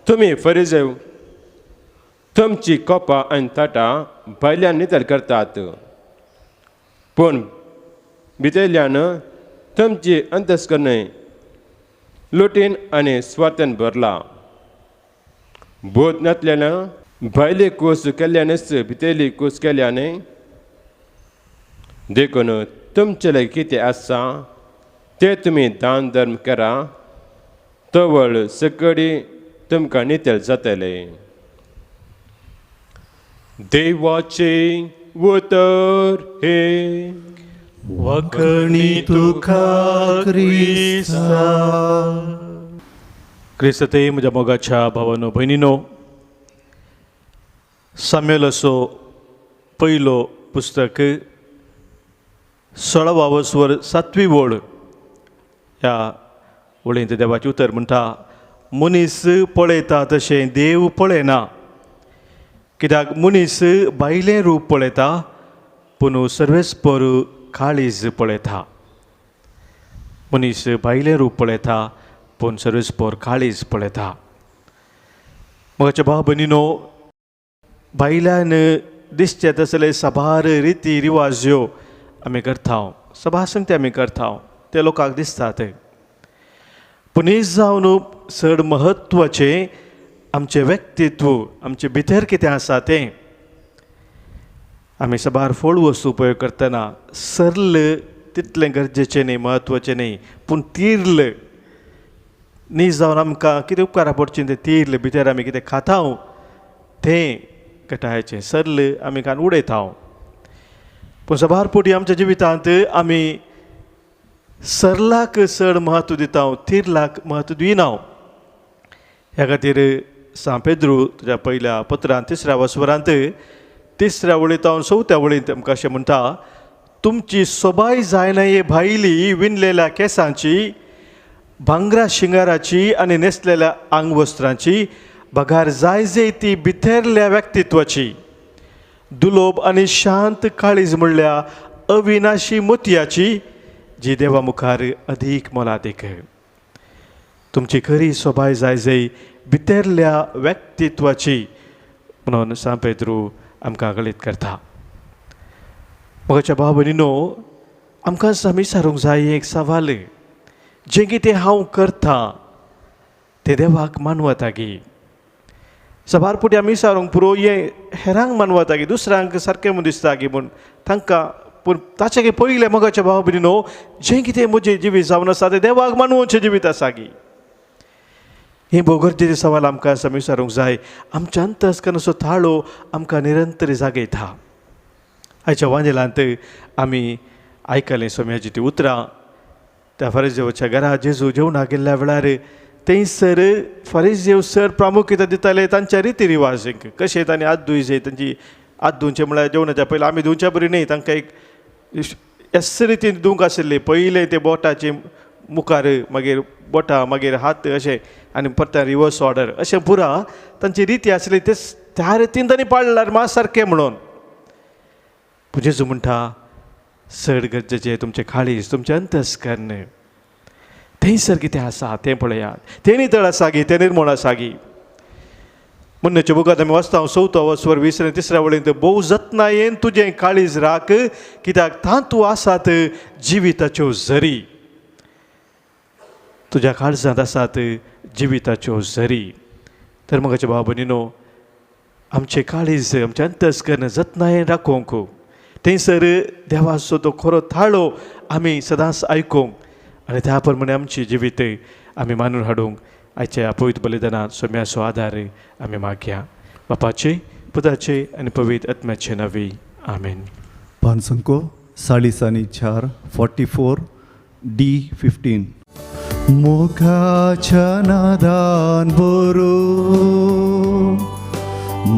तुमी फरिजे तुमची कोपां आनी ताटां भायल्यान नितळ करतात, पूण भितरल्यान तुमची अंतस्करणे लुटीन आनी स्वार्थान भरला. बोध नातल्यान भायली कूस केल्ल्यानच भितरली कूस केल्या न्हय. देखून तुमचे लागीं कितें आसा तें तुमी दान धर्म करा, तवळ सकडी तुमकां नितळ जातले. देवाचें उतर हें. वखणी तुका क्रिस्ता. क्रिस्तते म्हज्या मोगाच्या भावानो भयणीनो, साम्युएलाचो पयलो पुस्तक 16 वस्वर 7वी वळ ह्या वळींत देवाचें उतर म्हणटा, मनीस पळयता तशें देव पळयना, कित्याक मनीस भायलें रूप पळयता पूण सर्वेस्पर काळीज पळयता. मनीस भायलें रूप पळयता पूण सर्वेस्पर काळीज पळयता. म्हज्या भाव भयणीनो, भायल्यान दिसचे तसले साबार रिती रिवाज्यो आमी करता, सभा संगती आमी करता, ते लोकांक दिसतात. पूण हें जावन चड म्हत्वाचें आमचें व्यक्तित्व, आमचें भितर कितें आसा तें. आमी साबार फळ वस्तू उपयोग करतना सरल तितलें गरजेचें न्ही, म्हत्वाचें न्ही, पूण तीर्ल न्ही जावन आमकां कितें उपकारा पडचें तें तीर्ल भितर आमी कितें खाता तें कटायचें, सरल आमी खावन उडयता. पूण साबार फावटी आमच्या जिवितांत आमी सरलाक चड म्हत्व दिता, तिरलाक म्हत्व दिना. ह्या खातीर सांत पेद्रू तुज्या पयल्या पत्रांत 3 वस्वरांत 3 वळींत 4 वळींत आमकां अशें म्हणटा, तुमची सोबाय जायना हे भायली विणलेल्या केंसांची, भांगरा शिंगाराची आनी न्हेसलेल्या आंगवस्त्रांची, बगार जाय जे ती भितरल्या व्यक्तित्वाची, दुलोब आनी शांत काळीज म्हणल्या अविनाशी मोतयाची, जी देवा मुखार अदीक मोलादीक. तुमची खरी सोबाय जाय जे भितरल्या व्यक्तित्वाची म्हणून सांत पेद्रू आमकां कळीत करता. म्हज्या भाव भयणीनो, आमकां आमी सारूंक जाय एक सवाल, जें कितें हांव करता तें देवाक मानवता गी? साबार फावटी आमी सारूंक पुरो हें हेरांक मानवता गी, दुसऱ्यांक सारकें म्हूण दिसता गी म्हूण तांकां, पूण ताचें पयलें मोगाच्या भाव भयणीनो, जें कितें म्हजें जिवीत जावन आसा तें देवाक मानवचें जिवीत आसा गी? हें भोव गरजेचें सवाल आमकां आमी विचारूंक जाय. आमच्या अंतस्करणाचो थाळो आमकां निरंतर जागयता. आयच्या वांजेलांत आमी आयकलें सोम्याची ती उतरां. त्या फारीजेवाच्या घरा जेजू जेवणाक गेल्ल्या वेळार थंयसर फारीजेव सर प्रामुख्यता दिताले तांच्या रिती रिवाजींक, कशें तांणी हात धुयचे, तांची हात धुवचे म्हळ्यार जेवणाच्या पयलीं आमी धुवच्या बरी न्ही, तांकां एक एस रितीन धुवंक आशिल्ली, पयलें ते बोटाचे मुखार, मागीर बोटां, मागीर हात अशें, आनी परत रिवर्स ऑर्डर अशें पुरा तांची रिती आसली. ते त्या रितीन तांणी पाळल्यार मात सारकें म्हणून. पूण जेजू म्हणटा, चड गरजेचें तुमचें काळीज, तुमचें अंतस्कर्ण, थंयसर कितें आसा तें पळयात, तें नितळ आसा गी, तें निर्मळ आसा गी. मुन्नेच्या बुकांत आमी वाचता 4 वस्वर 20 आनी 3 वळींत, भोव जतनायेन तुजें काळीज राख, कित्याक तातूंत आसात जिविताच्यो झरी. तुज्या काळजांत आसात जिविताच्यो झरी. तर म्हज्या भाव भयणीनो, आमचें काळीज, आमचें अंतस्कर्ण जतनायेन राखूंक, थंयसर देवाचो तो खरो थाळो आमी सदांच आयकूंक आनी त्या प्रमाणे आमची जिवीत आमी मानून हाडूंक आयच्या पवित्र बलिदानांत सोम्याचो आदार आमी मागया. बापाचे, पुताचे आनी पवित्र आत्म्याचे नांवी, आमेन. पांचसंको 4.5 44 D 15. मोगाच्या नादान बरो,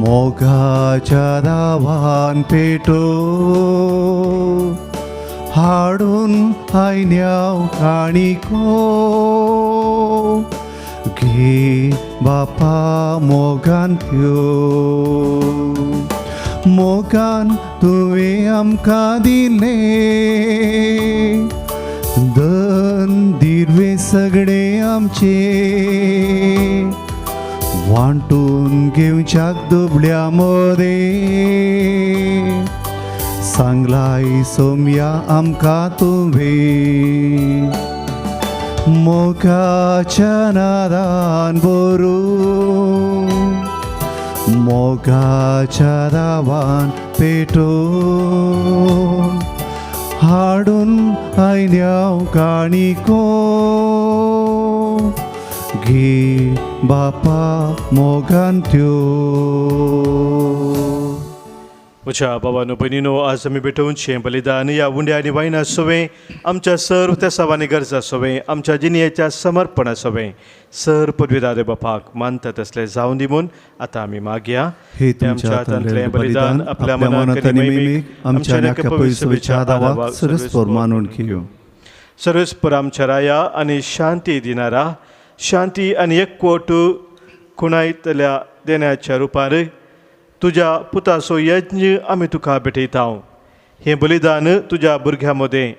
मोगाच्या दावान पेटो, हाडून आयन्याव काणिको, घे बापा मोगान त्यो, मोगान तुवें आमकां दिलें, धन दिर्वे सगळे आमचे, वांटून घेवच्याक दुबळ्या मदें, सांगलाय सोम्या आमकां तुवें, मोगाच्या नादान बरो, मोगाच्या दावान पेटोवन हाडून आयल्या काणिको घे बापा मोगान त्यो. म्हज्या बाबानो भयणीनो, आज आमी भेटोवचें बलिदान ह्या उंड्या आनी वायना सवें आमच्या सर्व तेसावांनी गरजा सवें आमच्या जिणेच्या समर्पणा सवें सर पदवीदार बापाक मानता तसलें जावन दी म्हूण आतां आमी मागया. हे तुमच्या हातांतलें बलिदान आपल्या मनात आनी महिमेक आमच्या नाक्या पयसुच्या दावाक सरस्पर मानून घेवं. सर्वेस्पर आमच्या राया आनी शांती दिनारा शांती आनी एकवट खुणायतल्या देण्याच्या रुपार तुज्या पुताचो यज्ञ आमी तुका भेटयता. हें बलिदान तुज्या भुरग्यां मदें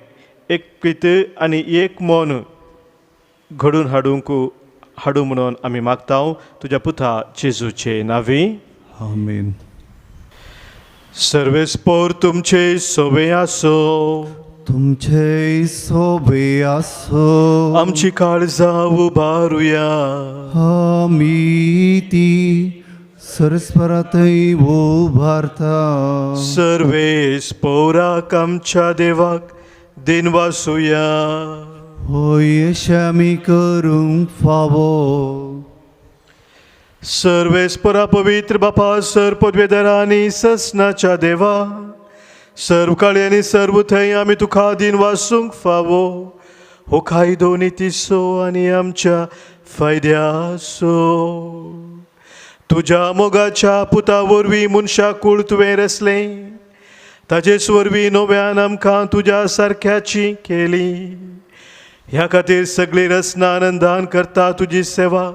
एकवीत आनी एक मन घडून हाडूंक हाडूं म्हणून आमी मागता तुज्या पुता जेजूचे नांवी. आमेन. सर्वेस्पोर तुमचे सोबे आसो. तुमचे सोबे आसो. आमची काळजां उबारुया. आमी ती सरस्परातय उबारता. सर्वेस्पोराक आमच्या देवाक दिनवासुया. होय अशें आमी करूंक फावो. सर्वेस्परा पवित्र बापा सर पदवेदारा आनी ससनाच्या देवा सर्व काळी आनी सर्व थंय आमी तुका दिनवासूंक फावो. हो कायदो नितीचो आनी आमच्या फायद्याचो. तुज्या मोगाच्या पुता वरवीं मनशा कूळ तुवें रचलें ताजेच वरवीं नव्यान आमकां तुज्या सारक्याची केली. ह्या खातीर सगळी रचना आनंदान करता तुजी सेवा.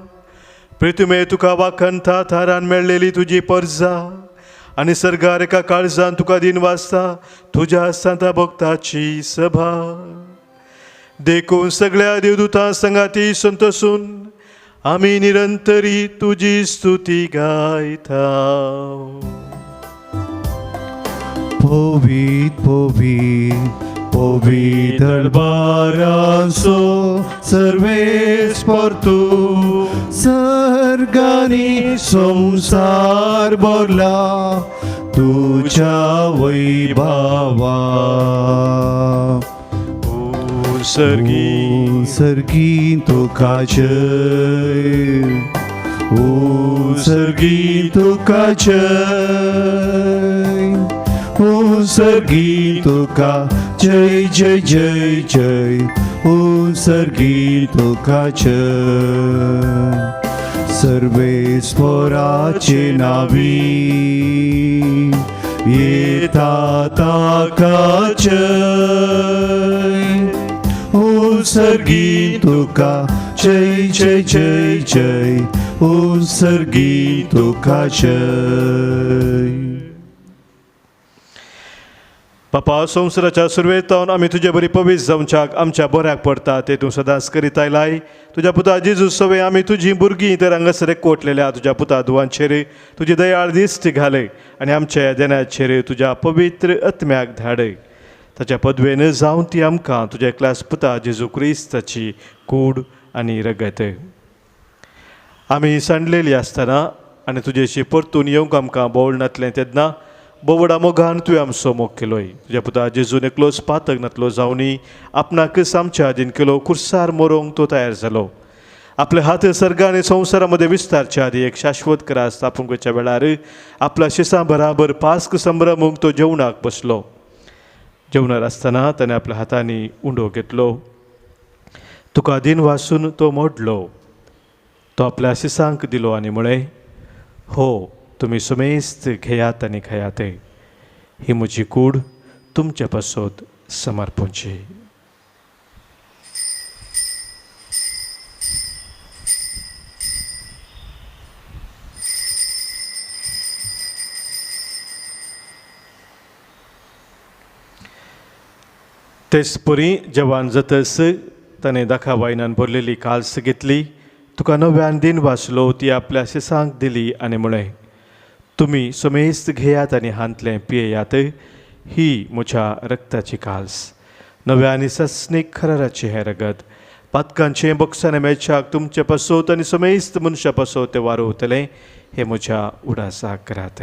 प्रितुमे तुका वाखणता थारान मेळ्ळेली तुजी परजा आनी सर्गार एका काळजान तुका दिन वाचता तुज्या सांता भक्ताची सभा. देखून सगळ्या देवदूतां संगाती संतोसून आमी निरंतरी तुजी स्तुती गायता. पवीत पवीत पवीत दरबारांचो सर्वेस्पर तूं सर्गांनी संवसार भरला तुज्या वैभावा. सर्गी सर्गी तुका जय, ओ सर्गी तुका जय, ओ सर्गी तुका जय जय जय जय, ओ सर्गी तुका जय. सर्वेस्पराचे नावी येता ताका जय, ओ सर्गी तुका जय जय जय जय, ओ सर्गी तुका जय. बापा संवसाराच्या सुरवेतावन आमी तुजे बरी पवीस जावच्याक आमच्या बऱ्याक पडटा ते तूं सदांच करीत आयलाय. तुज्या पुता जेजू सवे आमी तुजी भुरगीं तर हांगासर एकवटलेल्या तुज्या पुता दुवांचेर तुजी दयाळ दिश्ट घालय आनी आमच्या देण्याचेर तुज्या पवित्र आत्म्याक धाडय. ताच्या पदवेन जावन ती आमकां तुज्या एकल्याच पुता जेजू क्रिस्ताची कूड आनी रगत. आमी सांडलेली आसतना आनी तुजेशी परतून येवंक आमकां बोवळ नातलें तेन्ना बोवडा मोगान तुवें आमचो मोग केलोय. तुज्या पुता जेजून एकलोच पातक नातलो जावनी आपणाकच आमच्या आदीन केलो कुर्सार मरोंक तो तयार जालो. आपले हात सर्गा आनी संवसारा मदें विस्तारच्या आदी एक शाश्वत करार स्थापूंक वयच्या वेळार आपल्या शिसां बराबर पास्क संभ्रमूंक तो जेवणाक बसलो. जेवणार आसतना ताणें आपल्या हातांनी उंडो घेतलो, तुका दिन वासून तो मोडलो, तो आपल्या शिसांक दिलो आनी म्हळें, हो तुमी सुमेस्त घेयात आनी खायात, ही म्हजी कूड तुमचे पासत समर्पणची. तेच परी जवान जातस ताणें दाखा वायनान भरलेली काल्स घेतली, तुका नव्यान दिन वाचलो, ती आपल्या शिसांक दिली आनी म्हळें, तुमी समेस्त घेयात आनी हांतलें पियेयात, ही म्हज्या रक्ताची काल्स, नव्या आनी सस्नीक खराराचें हें रगत, पातकांचें बक्षां मेळच्याक तुमचे पासत आनी समेस्त मनशां पासत तें वारोवतलें. हे म्हज्या उडासाक करात.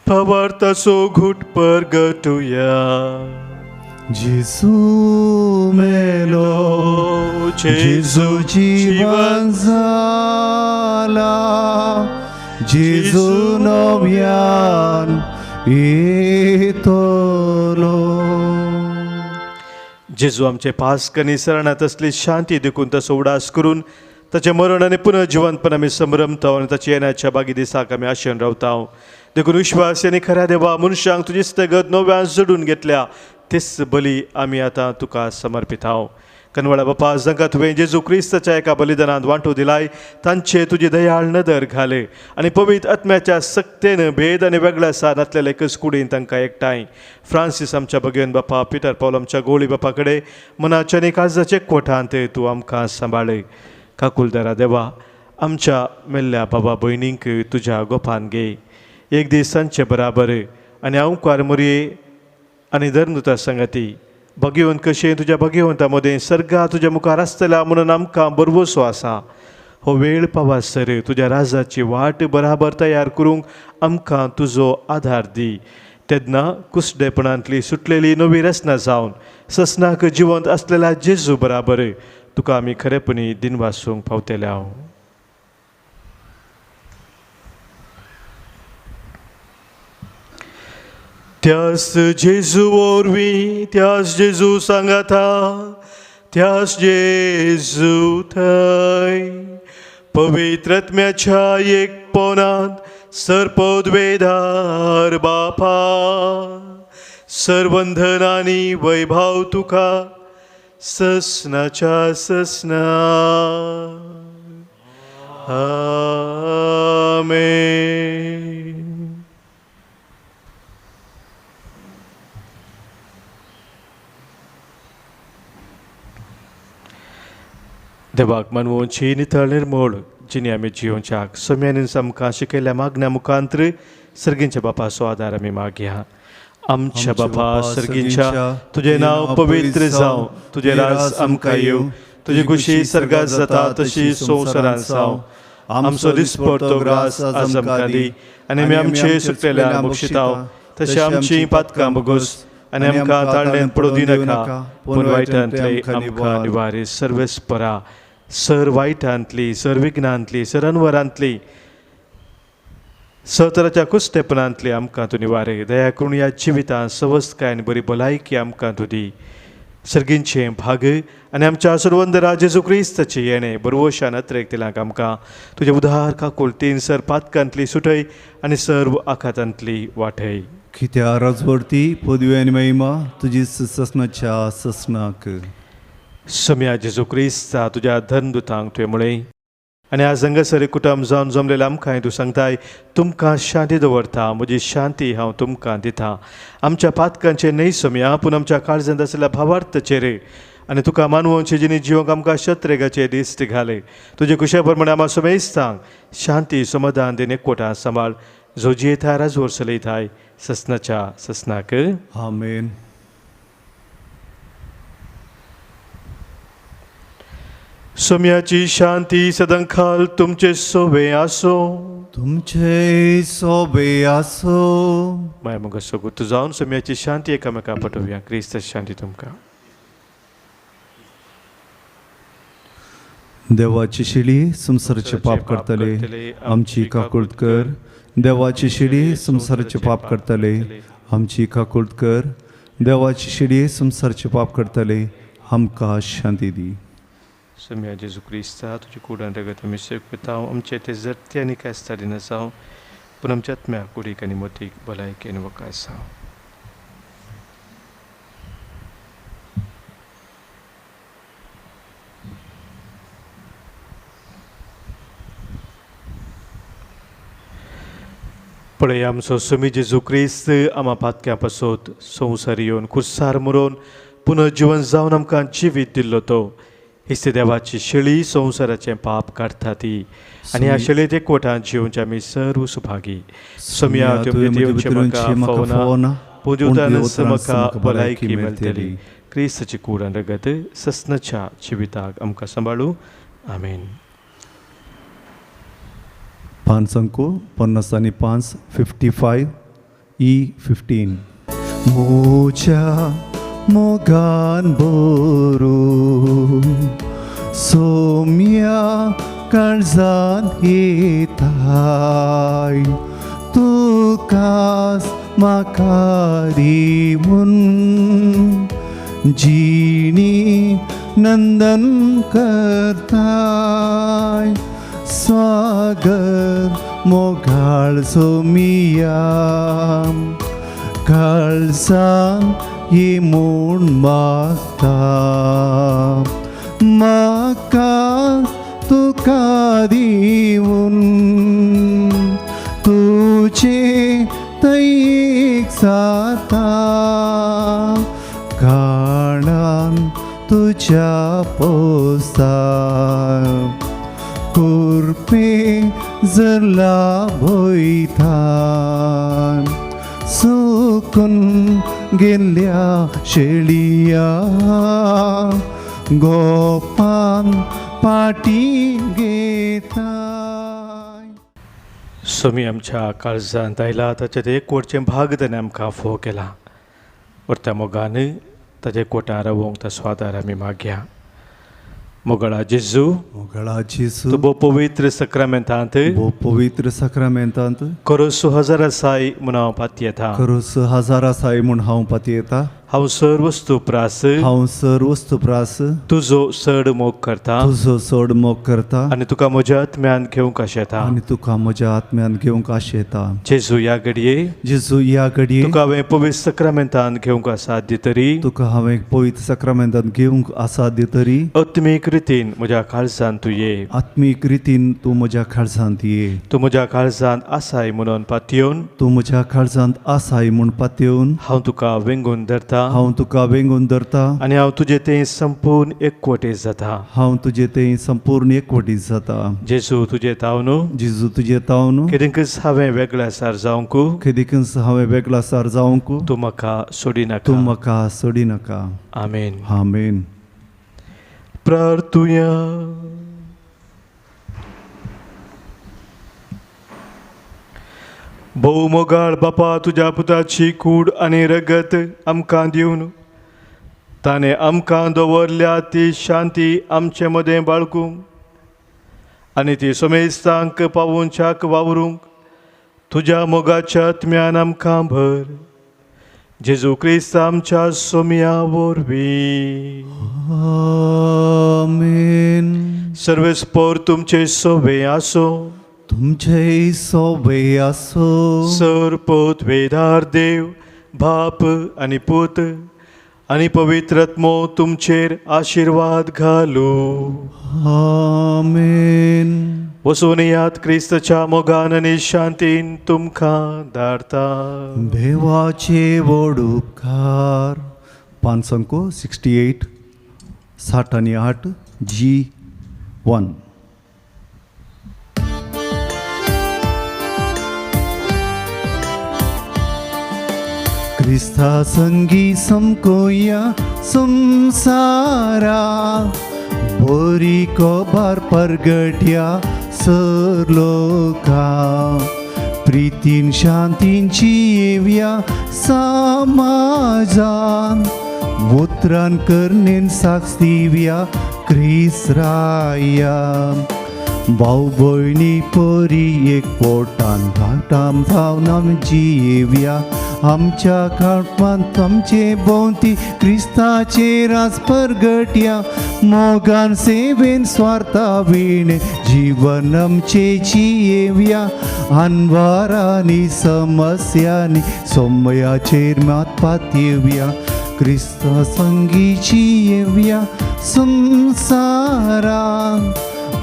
भावार्थाचो घुट परगटुया. जेजू मेलो, जेजू जिवन जाला, जेजू नव्यान येतलो. जेजू आमचे पास्क आनी सरणांत असली शांती देखून तसो उडास करून ताचें मरण आनी पुनर्जिवंतपण आमी संभ्रमता आनी ताच्या येण्याच्या बागी दिसाक आमी आशेन रावता. देखून विश्वास आनी खऱ्या देवा मनशांक तुजी स्थगत नव्यान जोडून घेतल्या तेच बली आमी आतां तुका समर्पिताव. कनवळा बापा, जांकां तुवें जेजू क्रिस्ताच्या एका बलिदानांत वांटो दिलाय तांचे तुजी दयाळ नदर घाले आनी पवित्र आत्म्याच्या सक्तेन भेद आनी वेगळ्या सानांतल्या एकच कुडीन तांकां एकठांय. फ्रांसीस आमच्या भगेवन बापा, पिटर पावल आमच्या गोळी बापा कडेन मनाच्या आनी काळजाच्या एकवटांत तूं आमकां सांबाळ. काकुलदारा देवा, आमच्या मेल्ल्या बाबा भयणींक तुज्या गोपान घे, एक दीस तांचे बराबर आनी अंवकार मोरये आनी धर्मदूता सांगाती भगेवन कशें तुज्या भगेवंता मदें सर्गा तुज्या मुखार आसतल्या म्हणून आमकां बरवसो आसा. हो वेळ पावासर तुज्या राजाची वाट बराबर तयार करूंक आमकां तुजो आदार दी. तेन्ना कुसडेपणांतली सुटलेली नवी रचना जावन ससनाक जिवंत आसलेल्या जेजू बराबर तुका आमी खरेपणी दिनवासूंक पावतले. हांव त्यास जेजू वरवीं, त्यास जेजू सांगाता, त्यास जेजू थंय पवित्र आत्म्याच्या एकपणांत सर्पद्वेदार बापा सर्वंधन आनी वैभव तुका ससनाच्या ससना. आमेन. देवाक मानवोची नितळ निर्मोळ जिणी आमी जियोवच्याक सम्यानीन आमकां शिकयल्ल्या मागण्या मुखांत्र सर्गींच्या बापाचो आदार आमी मागया. आमच्या बापा सर्गींच्या, तुजें नांव पवित्र जावं, तुजें राज आमकां येवं, तुजी खुशी सर्गात जाता तशी संवसारांत जावं. आमचो दिसपडतो ग्रास आज आमकां दी आनी आमी आमचे सुकलेल्या बक्षिताव तशें आमची पातकां बगोस आनी आमकां ताळण्यान पडूं दिनाका, पूण वायटांतले आमकां निवारी. सर्वेस्परा सर वायटांतली, सर विघ्नांतली, सर अनवरांतली, सतराच्या कुस्टेपणांतली आमकां तूं निवारे. दया करून ह्या जिवितांत सवस्तकाय आनी बरी भलायकी आमकां तूं दी. सर्गींचें भाग आनी आमच्या सर्वंदरा जेजू क्रिस्ताचें येणें बरवशान अत्रेक दिलांक आमकां तुजें उदार काकुळतीन सर पातकांतली सुटय आनी सर्व आखातांतली वाटय. कित्या राजवर्ती पदवी आनी महिमा तुजी ससनाच्या ससनाक. सम्या जेजू क्रिस्ता तुज्या धर्मदूतांक तुवें म्हळें आनी आज हांगासर कुटुंब जावन जमलेल्या आमकांय तूं सांगताय, तुमकां शांती दवरता, म्हजी शांती हांव तुमकां दिता. आमच्या पातकांचेर न्हय सम्या, पूण आमच्या काळजांत आशिल्ल्या भावार्थाचेर आनी तुका मानवोवचे जिणी जिवंक आमकां शत्रेगाचे दिश्ट घाले. तुजे कुशे प्रमाणे आमा समेस्तांक शांती समाधान दिन एकवटा सांबाळ, जो जियेता राजवर चलयताय ससनाच्या ससनाक. आमेन. सम्याची शांती सदांकाल तुमचे सोबे आसो. तुमचे सोबे आसो. माय मग सगूत जावन सम्याची शांती एकामेका पटोवया. क्रिस्त शांती तुमकां. देवाची शिडी संवसाराचे पाप करतले आमची काकुळट कर. देवाची शिडी संवसाराचे पाप करतले आमची काकुळट कर. देवाची शिडी संवसाराचे पाप करतले आमकां शांती दी. सम्या जेजू क्रिस्ता तुजी कुडान रगत आमी सेवता, आमचे ते जरते आनी कास्ता दिनासांव, पूण आमच्या आत्म्या कुडीक आनी मतीक भलायकी आनी वकासांव. पळय आमचो स्वामी जेजू क्रिस्त आमा पातक्या पासत संवसार येवन कुर्सार मरोवन पुनर्जिवन जावन आमकां जिवीत दिल्लो तो हिस्ते देवाची शेळी संवसाराचें पाप काडटा ती आनी ह्या शेळयेचे एकवटान जिवचे आमी सर्व सुभागी. सोमया तुवें भितर येवचें म्हाका फावना, पूण देवतानच म्हाका भलायकी मेळटली. क्रिस्ताची कूड आनी रगत सस्नाच्या जिविताक आमकां सांबाळू. आमेन. 5 अंको 55 55 E15. मोजा मोगान बोरू सोम्या काळजान येताय, तुकास म्हाका दिवन जिणी नंदन करताय. स्वागत मोगाळ सोमिया काळजान ये म्हूण मागता, म्हाका तुका दिवन तुजे तैक जाता, काळान तुज्या पोसता, कुरपे जरला भोयता, सुकून गेल्ल्या शेळिया गोपान पाटी घेता. सोमी आमच्या काळजांत आयला ताचें ते एकवटचें भाग ताणें आमकां फोव केला. व्हरत्या मोगान ताचे कोटां रावोंक ताचो आदार आमी मागया. मोगळा जेजू, मोगळा जेजू, तूं भोव पवित्र सक्रामेंतांत, भोव पवित्र सक्रामेंतांत करोसो हजार आसाय म्हूण हांव पातयेता, करोसो हजार आसाय म्हूण हांव पातयेता. हांव सर वस्तू प्रास, हांव सर वस्तू प्रास, तुजो चड मोग करता, तुजो चड मोग करता, आनी तुका म्हज्या आत्म्यान घेवंक आशेता, आनी तुका म्हज्या आत्म्यान घेवंक आशेता. जेजू ह्या घडये, जेजू ह्या घडये, तुका हांवें पवित्र सक्रामेंतान घेवंक आसा दितरी, तुका हांवें पवित्र सक्रामेंतान घेवंक आसा दितरी, आत्मीक रितीन म्हज्या काळजान तूं ये, आत्मीक रितीन तूं म्हज्या काळजांत ये, तूं म्हज्या काळजांत आसाय म्हणून पातयेवन, तूं म्हज्या काळजांत आसाय म्हूण पातयेवन, हांव तुका वेंगून धरता, हांव तुका वेंगून धरता, आनी हांव तुजे तें संपूर्ण एकवटीत जाता, हांव तुजे तें संपूर्ण एकवटीत जाता. जेजू तुजे तावन, जेजू तुजे तावन, केदिकच हांवें वेगळ्या सार जावंक, केदिकच हांवें वेगळा सार जावंक, तूं म्हाका सोडिनाका, तूं म्हाका सोडिनाका. आमेन. आमेन. प्रार्थुया. भोव मोगाळ बापा, तुज्या पुताची कूड आनी रगत आमकां दिवन ताणें आमकां दवरल्या ती शांती आमचे मदें बाळगूंक आनी ती समेस्तांक पावोवच्याक वावरूंक तुज्या मोगाच्या आत्म्यान आमकां भर. जेजू क्रिस्त आमच्या सोमया वरवीं. आमेन. सर्वेस्पोर तुमचे सोबे आसो, तुमचे सोबे आसो. सर पोत वेदार देव बाप आनी पूत आनी पवित्र आत्मो तुमचेर आशिर्वाद घालू. आमेन. वचून यात क्रिस्तच्या मोगान आनी शांतीन तुमकां धाडता. देवाचे व्हड उपकार. 5 अंको 68 60 आनी 8 G1. क्रिस्ता संगी समकोया संसारा, बोरी कोबार परगट्या सर लोका, प्रीतीन शांतीन जिव्या समाजान, उतरान करणेन साक्ष दिव्या क्रिस्राया. भाव भयणी परी एक पोटान धाटाम जावन जिव्या, आमच्या काळपांत आमचे भोंवती क्रिस्ताचे राज परगट्या, मोगान सेवेन स्वार्था विणे जीवन आमचे जियेव्या, अनवारांनी समस्यांनी सोमयाचेर मात पातयेव्या, क्रिस्ता संगी जियेव्या संसारान,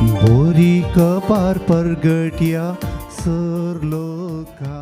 बोरी कपार परगट्या सर लोका.